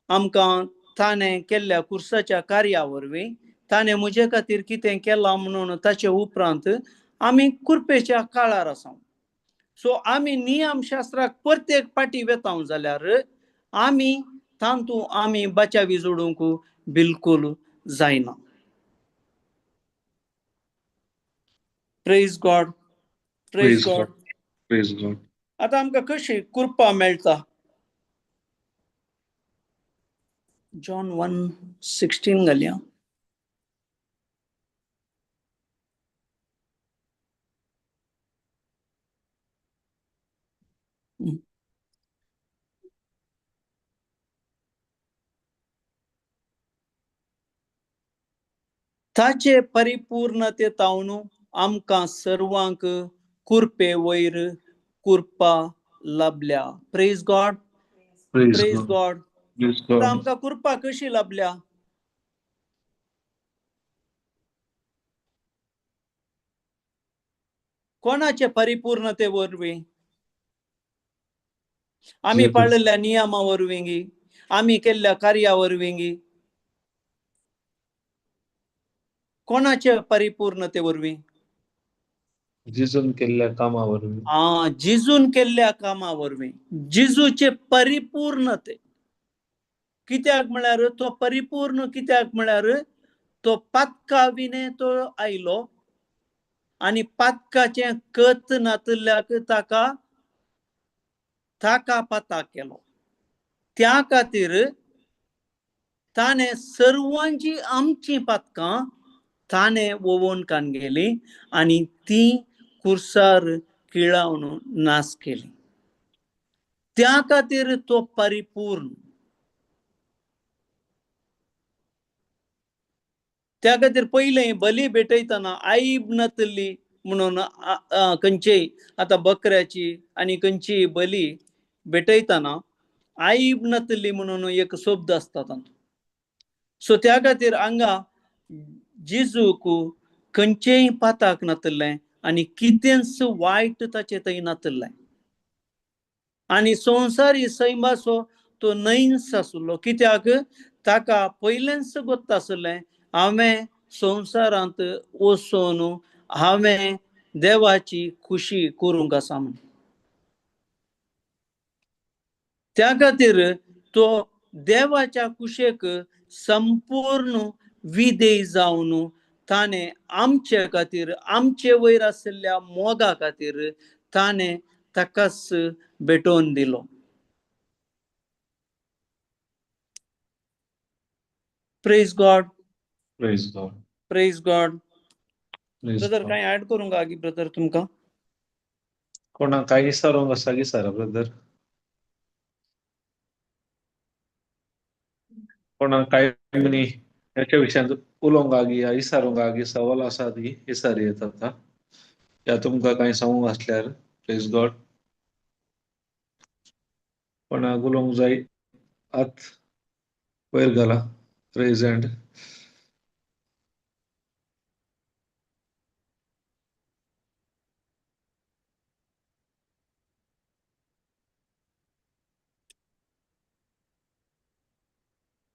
आमकां ताणें केल्ल्या कुर्साच्या कार्या वरवीं ताणें म्हजे खातीर कितें केलां म्हणून ताचे उपरांत आमी कुर्पेच्या काळार आसा. सो आमी नियमशास्त्राक प्रत्येक पाटी वेता जाल्यार आमी तातूंत आमी बचावी जोडूंक बिलकुल जायना. Praise God, praise God, praise God. आतां आमकां कशी कृपा मेळटा? जॉन 1:16 घालया. ताचे परिपूर्णते तावन आमकां सर्वांक कुर्पे वयर कुर्पा लाभल्या. Praise God, praise God. आमकां कुर्पा कशी लाभल्या? कोणाचे परिपूर्णते वरवीं? आमी पाळिल्ल्या नियमा वरवीं, आमी केल्ल्या कार्या वरवीं? कोणाचे परिपूर्णते वरवीं? जिजून केल्ल्या कामा वरवीं. जिजून केल्ल्या कामा वरवीं, जिजूचे परिपूर्णते. कित्याक म्हळ्यार तो परिपूर्ण कित्याक म्हळ्यार तो पातका विणे तो आयलो आनी पातकाचें कत नातिल्ल्याक ताका ताका पाताक केलो. त्या खातीर ताणें सर्वांची आमची पातकां ताणें वोवन कान गेली आनी ती कुर्सार किळावन नाश केली. त्या खातीर तो परिपूर्ण. त्या खातीर पयलें बली भेटयतना आईब नातली म्हणून खंयचेय आतां बकऱ्याची आनी खंयचीय बली भेटयतना आईब नातली म्हणून एक शब्द आसता तातूंत. सो त्या खातीर हांगा जिजूक खंयचेय पाताक नातलें आनी कितेंच वायट ताचे थंय नातिल्लें. आनी संवसारी सैमाचो तो न्हयच आसलो, कित्याक ताका पयलेंच गोत्त आसलें हांवें संवसारांत वचून हांवें देवाची खुशी करूंक आसा म्हूण. त्या खातीर तो देवाच्या कुशेक संपूर्ण विधेय जावन ताणें आमचे खातीर, आमचे वयर आशिल्ल्या मोगा खातीर ताणें ताकाच भेटोवन दिलो. Praise God. Praise God. Praise God. Brother कांय ऍड करूंक आगी ब्रदर तुमकां? कोणा काय विचारूंक आसा विचारा ब्रदर. कोणाक काय म्हणी ह्याच्या विशयांत उलोवंक आगी या विचारूंक आगी सवाल आसा ती विचारी येता आतां, या तुमकां कांय सांगूंक आसल्यार. प्रेज गॉड. कोणाक उलोवंक जाय हात वयर घाला, रेज हँड.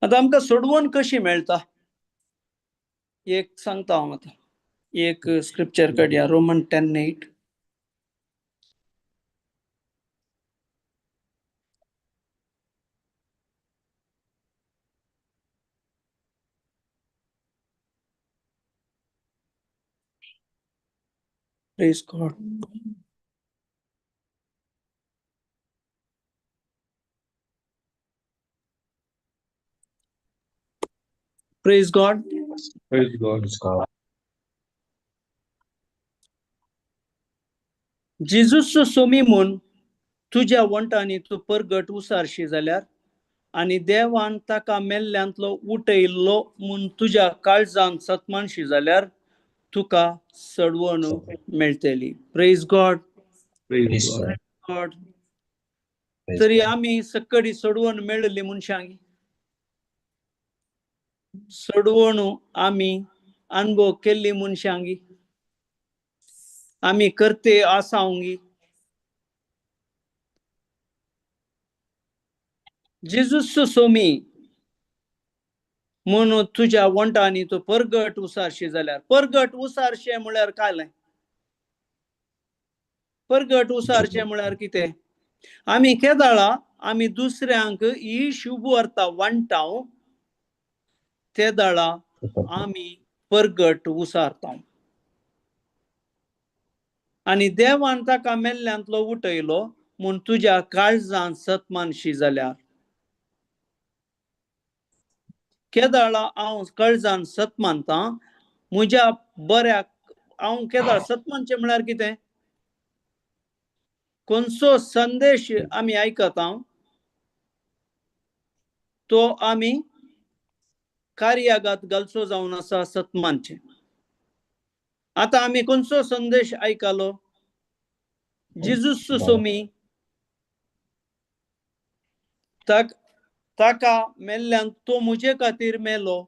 आतां आमकां सोडवण कशी मेळटा एक सांगता हांव आतां. एक स्क्रिप्चर काडया, Roman 10:8. Praise God. Praise God. Praise God. Praise God. Jesus Somi म्हूण तुज्या वंटांनी तूं परगट उसारशी जाल्यार आनी देवान ताका मेल्ल्यांतलो उठयल्लो म्हूण तुज्या काळजान सतमानशी जाल्यार तुका सडवण मेळटली. Praise God. Praise God. God. तरी आमी सकडी सोडवण मेळ्ळी मनशांक, सोडवण आमी अनुभव केल्ली मनशांगी, आमी करते आसावंगी. जेजूस सोमी म्हणून तुज्या वंटांनी तूं परगट उसारशी जाल्यार, परगट उसारशें म्हळ्यार काय? परगट उसारचें म्हळ्यार कितें? आमी केदाळा आमी दुसऱ्यांक ही शुभ वार्ता वांटाव ते दाळा आमी परगट उसारता. आनी देवान ताका मेल्ल्यांतलो उठयलो म्हूण तुज्या काळजान सतमानशी जाल्यार, केदाळा हांव काळजान सत मानता म्हज्या बऱ्याक. हांव केदाळ सत मानचें म्हळ्यार कितें? खंयचो संदेश आमी आयकता तो आमी कार्यागात घालचो जावन आसा सत मानचें. आतां आमी खंयचो संदेश आयकलो? जेजूस सोमी ताका मेल्ल्यान तो म्हजे खातीर मेलो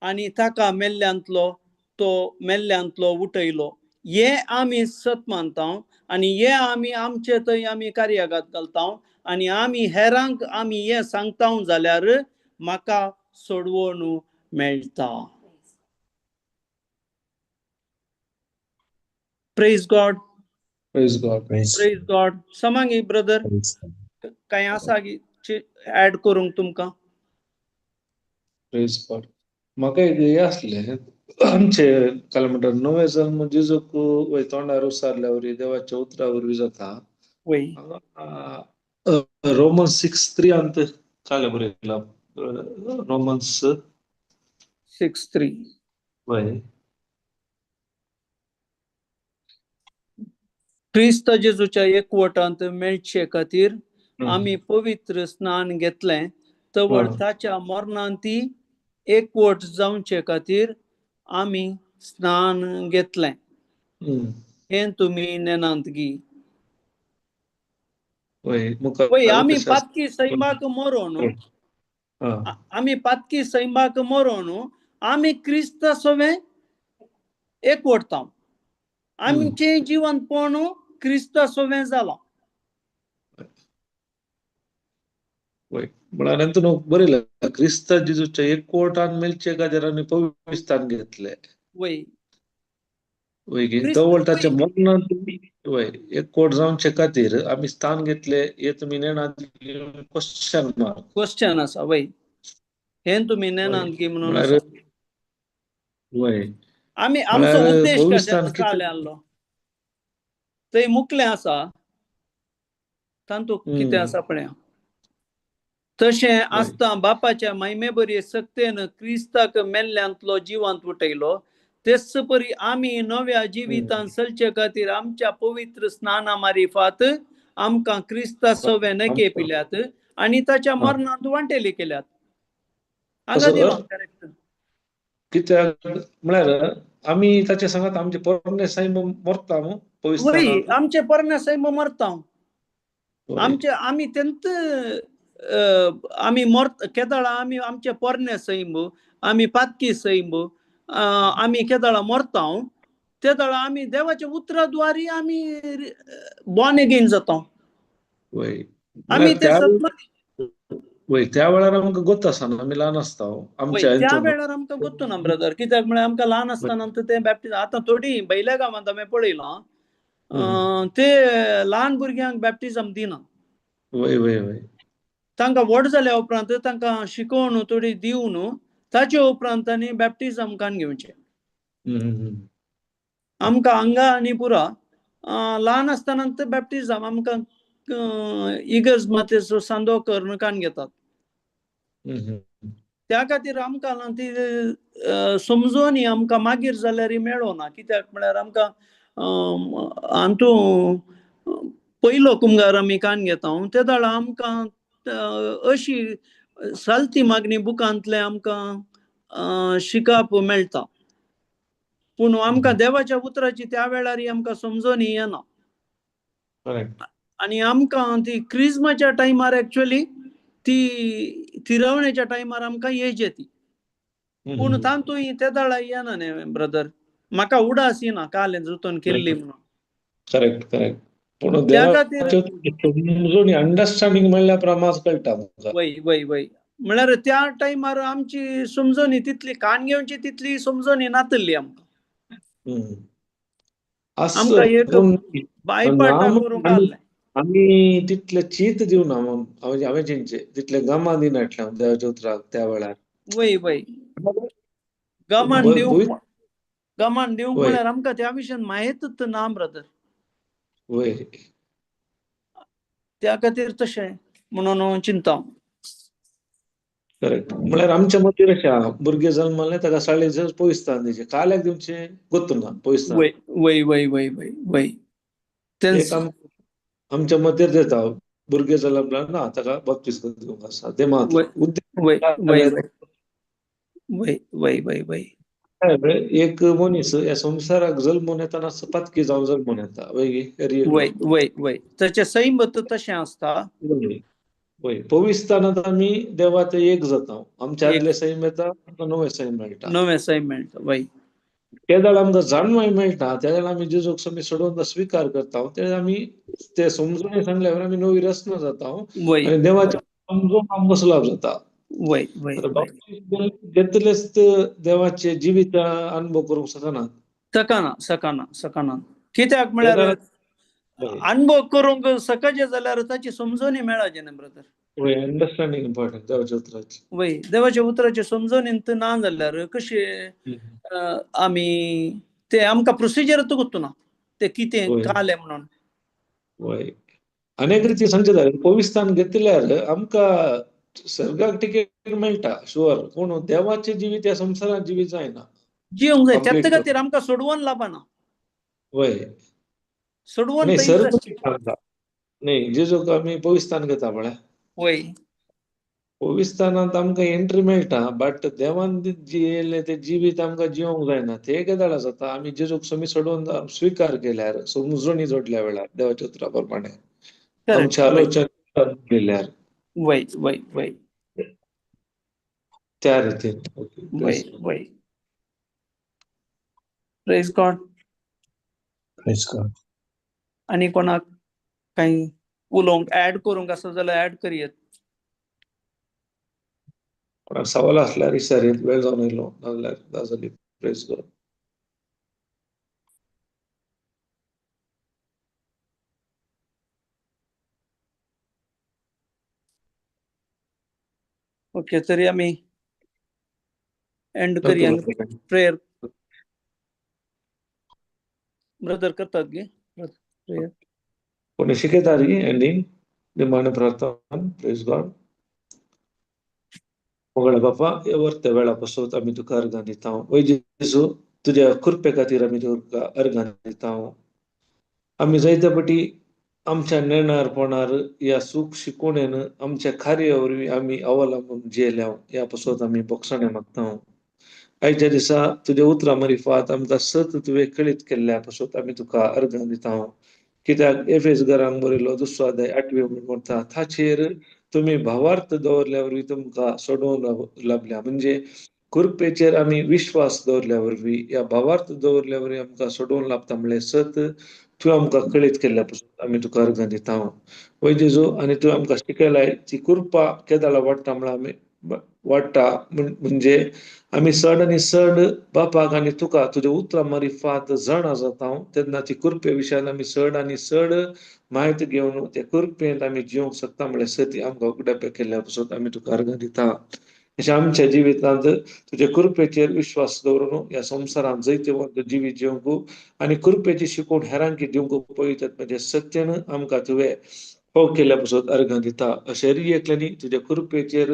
आनी ताका मेल्ल्यांतलो तो मेल्ल्यांतलो उठयलो. हे आमी सत मानता आनी हे आमी आमचे थंय आमी कार्यागात घालता आनी आमी हेरांक आमी हें सांगता जाल्यार म्हाका सोडवण मेळटा. Praise God. Praise God. Praise God. समांगी brother कांय आसा ऍड करूंक तुमकां? प्रेज गॉड. म्हाका एक हें आसलें, आमचे काय म्हणटात नवे जल्म जेजूक तोंडार उसारल्या वरवीं देवाच्या उतरा वरवीं जाता. रोमन्स 6:3 अंत काय बरयलां? रोमन्स 6:3. वय. क्रिस्त जेजूच्या एकवटांत मेळचे खातीर आमी पवित्र स्नान घेतलें तवर ताच्या मरणान ती एकवट जावचे खातीर आमी स्नान घेतलें. हें तुमी नेनांत गी. वय आमी पातकी सैमाक मरोन, आमी पातकी सैमाक मरोन आमी क्रिस्ता सवें एकवटता. आमचें जिवंतपण क्रिस्ता सोवें जालां. म्हळ्यार नंतर बरयला क्रिस्ता जेजूच्या एकवटान मेलचे खातीर आमी पवित्रस्थान घेतले. वय. वय की क्रिस्त तवळ ताच्या मरणांत वय एकवट जावचे खातीर आमी स्थान घेतले हे तुमी नेणात क्वेश्चन मार्क. क्वेश्चन आसा वय, हें तुमी नेणात की म्हणून म्हळ्यार आसा. वय आमी आमचो म्हळ्यार उद्देश पवित्रस्थान कशें कितें काले आहलो थंय मुकलें आसा तातूंत कितें आसा पळया. तशें आसता बापाच्या महिमे बरी सक्तेन क्रिस्ताक मेल्ल्यांतलो जिवांत उठयलो, तेच परी आमी नव्या जिवितान चलचे खातीर आमच्या पवित्र स्नाना मारिफात आमकां क्रिस्ता सवे नके पिल्यात आनी ताच्या मरणांत वांटेली केल्यात. हांगा दिलां करेक्ट. कित्याक म्हळ्यार आमी ताचे सांगात आमचे पोरणे सैम मरता वय, आमचे पोरणे सैम मरता. आमचे आमी तेंत आमी मर केदळा आमी आमचे पोरणे सैम आमी पातकी सैम आमी केदळा मरता तेदळा आमी देवाच्या उतरा द्वारी आमी बॉर्न अगेन जाता. आमी ते वय त्या वेळार आमकां गोत आसना, आमी ल्हान आसता. आमच्या त्या वेळार आमकां गोत्तू ना ब्रदर, कित्याक म्हळ्यार आमकां ल्हान आसतना ते बॅप्टिझम. आतां थोडी बैल्या गांवांत हांवें पळयलां ते ल्हान भुरग्यांक बॅप्टिझम दिना. वय वय वय तांकां व्हड जाल्या उपरांत तांकां शिकोवन थोडी दिवन ताचे उपरांत आनी बॅप्टिझम कान घेवचें. आमकां हांगा आनी पुरा ल्हान आसतना बॅप्टिझम आमकां इगर्ज मातेचो सांदो करून कान घेतात. त्या खातीर आमकां ती समजोनी आमकां मागीर जाल्यार मेळना, कित्याक म्हळ्यार आमकां हातूं पयलो कुमगार आमी कान घेता ते दाळा आमकां अशी सालती मागणी बुकांतले आमकां शिकप मेळटा, पूण आमकां देवाच्या उतराची त्या वेळार आमकां समजोनी येना. आनी आमकां ती क्रिजमाच्या टायमार एक्चुअली ती थिरवणेच्या टायमार आमकां एज येती, पूण तातूंत ते दाळा येना न्ही ब्रदर. म्हाका उडास येना काल जुतून केल्ली म्हणून. Correct correct. पूण अंडरस्टँडींग म्हणल्यार प्रमाण कळटा. वय वय वय म्हळ्यार त्या टायमार आमची समजणी तितली कान घेवची तितली समजणी नातल्ली आमकां. आमकां एक बायपाटा करूंक आहलें आमी तितले चीत दिवना हांवें चिंतचें तितले गमा दिनाटलें देवाच्या उतराक त्या वेळार. वय वय गमान दिवंक गमान दिवंक म्हळ्यार आमकां त्या विशयान माहितूच ना ब्रदर. वय त्या खातीर तशें म्हणून चिंता. करेक्ट. म्हळ्यार आमच्या मतीर अशें आहा, भुरगें जल्मलें ताका साडे पयसतान दिवचें, काल्याक दिवचें गोत्तू ना पयसतान. वय वय वय वय वय वय आमच्या मतीर दिता भुरगें जल्मलें ना ताका बाप्तीस दिवंक आसा तें मात वय वय वय वय वय वय. एक मनीस ह्या संवसाराक जल्मून येताना पातकी जावन जल्मून येता. वय वय वय वय ताचें सैम तशें आसता. वय पविस्तानांत आमी देवा ते एक जाता, आमच्या आदलें सैम येता आमकां नवें सैम मेळटा. नवें सैम मेळटा. वय ते वेळार आमकां जाणवाय मेळटा, त्या वेळार आमी जेजूक आमी सोडोवन स्विकार करता, ते आमी ते समजून सांगल्यावर आमी नवी रचना जाता आनी देवाच्या समजून आमकां सुलभ जाता. वय वय घेतलेच देवाचे जिवीत अनुभव करूंक शकना. शकना शकना शकना. कित्याक म्हळ्यार अनुभव करूंक शकचे जाल्यार ताची समजणी मेळाचे न्ही ब्रदर. वय अंडरस्टँडींग इम्पॉर्टंट देवाच्या उतराची. वय देवाच्या उतराची समजणी ना जाल्यार कशें आमी ते आमकां प्रोसिजर गोत्तू ना ते कितें कालें म्हणून. वय अनेक रिती सांगचे जाल्यार पविस्तान घेतल्यार आमकां स्वर्गाक तिकेट मेळटा शुअर, पूण देवाचे जिवीत ह्या संवसारांत जिवीत जायना. जिवंक जाय त्याच खातीर आमकां सोडवून लाबना. वय सोडवून न्ही जेजूक आमी पविस्तान घेता म्हळ्यार. वय पविस्तानांत आमकां एंट्री मेळटा, बट देवान जियेल्लें तें जिवीत आमकां जिवंक जायना. ते केदाळा जाता आमी जेजूक समी सोडून स्विकार केल्यार, समजणी जोडल्या वेळार देवाच्या उतरा प्रमाणे आमच्या आलोचना केल्यार. वय वय वय त्या रितीन. वय वय. Praise God. Praise God. आनी कोणाक कांय उलोवंक ऍड करूंक आसा जाल्यार ऍड करयेत. कोणाक सवाल असल्यार विचारीत, वेळ जावन येयलो नाजाल्यार जाली. Praise God. Okay, तरी आमी एंड करया. प्रेयर ब्रदर करतात गे प्रेयर. कोणी शिकयता रे एंडींग निमाणें प्रार्थना? Praise God. मोगळ्या बापा, ह्या वर्त्या वेळा पासत आमी तुका अर्गां दिता. वय जेजू, तुज्या कृपे खातीर आमी तुका अर्गां दिता. आमी जायते पटी आमच्या नेणारपणार ह्या सूख शिकोवणेन आमच्या कार्या वरवीं आमी अवलंबून जियेल्या, ह्या पासत आमी बोगसाणें मागता. आयच्या दिसा तुज्या उतरां मारिफात आमकां सत तुवें कळीत केल्ल्या पासत आमी तुका अर्गां दिता. कित्याक एफेस घरांक बरयलो दुसरो अध्याय आठवी म्हणटा, ताचेर तुमी भावार्थ दवरल्या वरवीं तुमकां सोडोवन लाभल्या. म्हणजे कृपेचेर आमी विश्वास दवरल्या वरवीं, ह्या भावार्थ दवरल्या वरवीं आमकां सोडोवन लाभता म्हणलें सत तुवें आमकां कळीत केल्ल्या पासून आमी तुका अर्गां दिता. वय जेजू, आनी तुवें आमकां शिकयलाय ती कृपा केदाळा वाडटा म्हळ्यार आमी वाडटा म्हणजे आमी चड आनी चड बापाक आनी तुका तुज्या उतरां मारिफात जाणा जाता, तेन्ना ती कृपे विशयान आमी चड आनी चड म्हायती घेवन ते कृपेंत आमी जिवंक शकता म्हळ्यार सती आमकां उगडापे केल्ल्या पासून आमी तुका अर्गां दिता. अशें आमच्या जिवितांत तुज्या कृपेचेर विश्वास दवरून ह्या संवसारांत जैतिवंत जिवीत जिवंक आनी कृपेची शिकवण हेरांकी दिवंक पळयतात म्हणजे सत्यान आमकां तुवें हो केल्ल्या पासून अर्गां दिता. अशें एकल्यांनी तुज्या कृपेचेर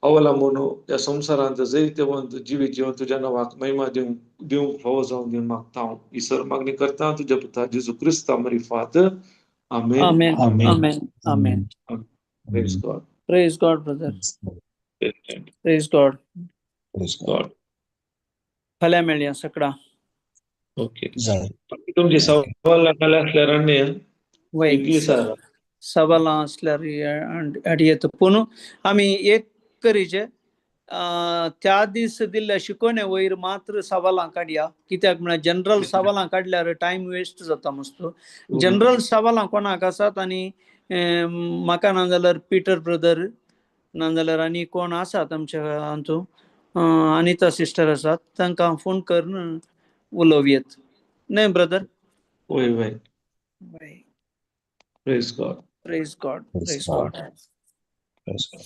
अवलंबून ह्या संवसारांत जैतिवंत जिवीत जिवन तुज्या नांवाक महिमा दिवंक दिवंक फावो जावन दिवन मागता हांव. ही सर मागणी करता तुज्या पुता जेजू क्रिस्ता मारिफात. आमेन. आमेन. आमेन. आमेन, आमेन. Praise God. Praise God brother. Praise God. Praise God. God. फाल्यां मेळया सकडां. ओके. जाय. तुमची सवाल असल्यार आनी वय, विचारा. सवालां आसल्यार हाडयेत. पूण आमी एक करीचे, त्या दीस दिल्ल्या शिकवणे वयर मात्र सवालां काडया. कित्याक म्हळ्यार जनरल सवालां काडल्यार टायम वेस्ट जाता मस्तो. जनरल सवालां कोणाक आसात आनी म्हाका नाजाल्यार पिटर ब्रदर नाजाल्यार आनी कोण आसात आमच्या हातूंत, अनिता सिस्टर आसात, तांकां फोन करून उलोवयेत न्हय ब्रदर? वय वय. Praise God. Praise God. Praise praise God. God. Praise God.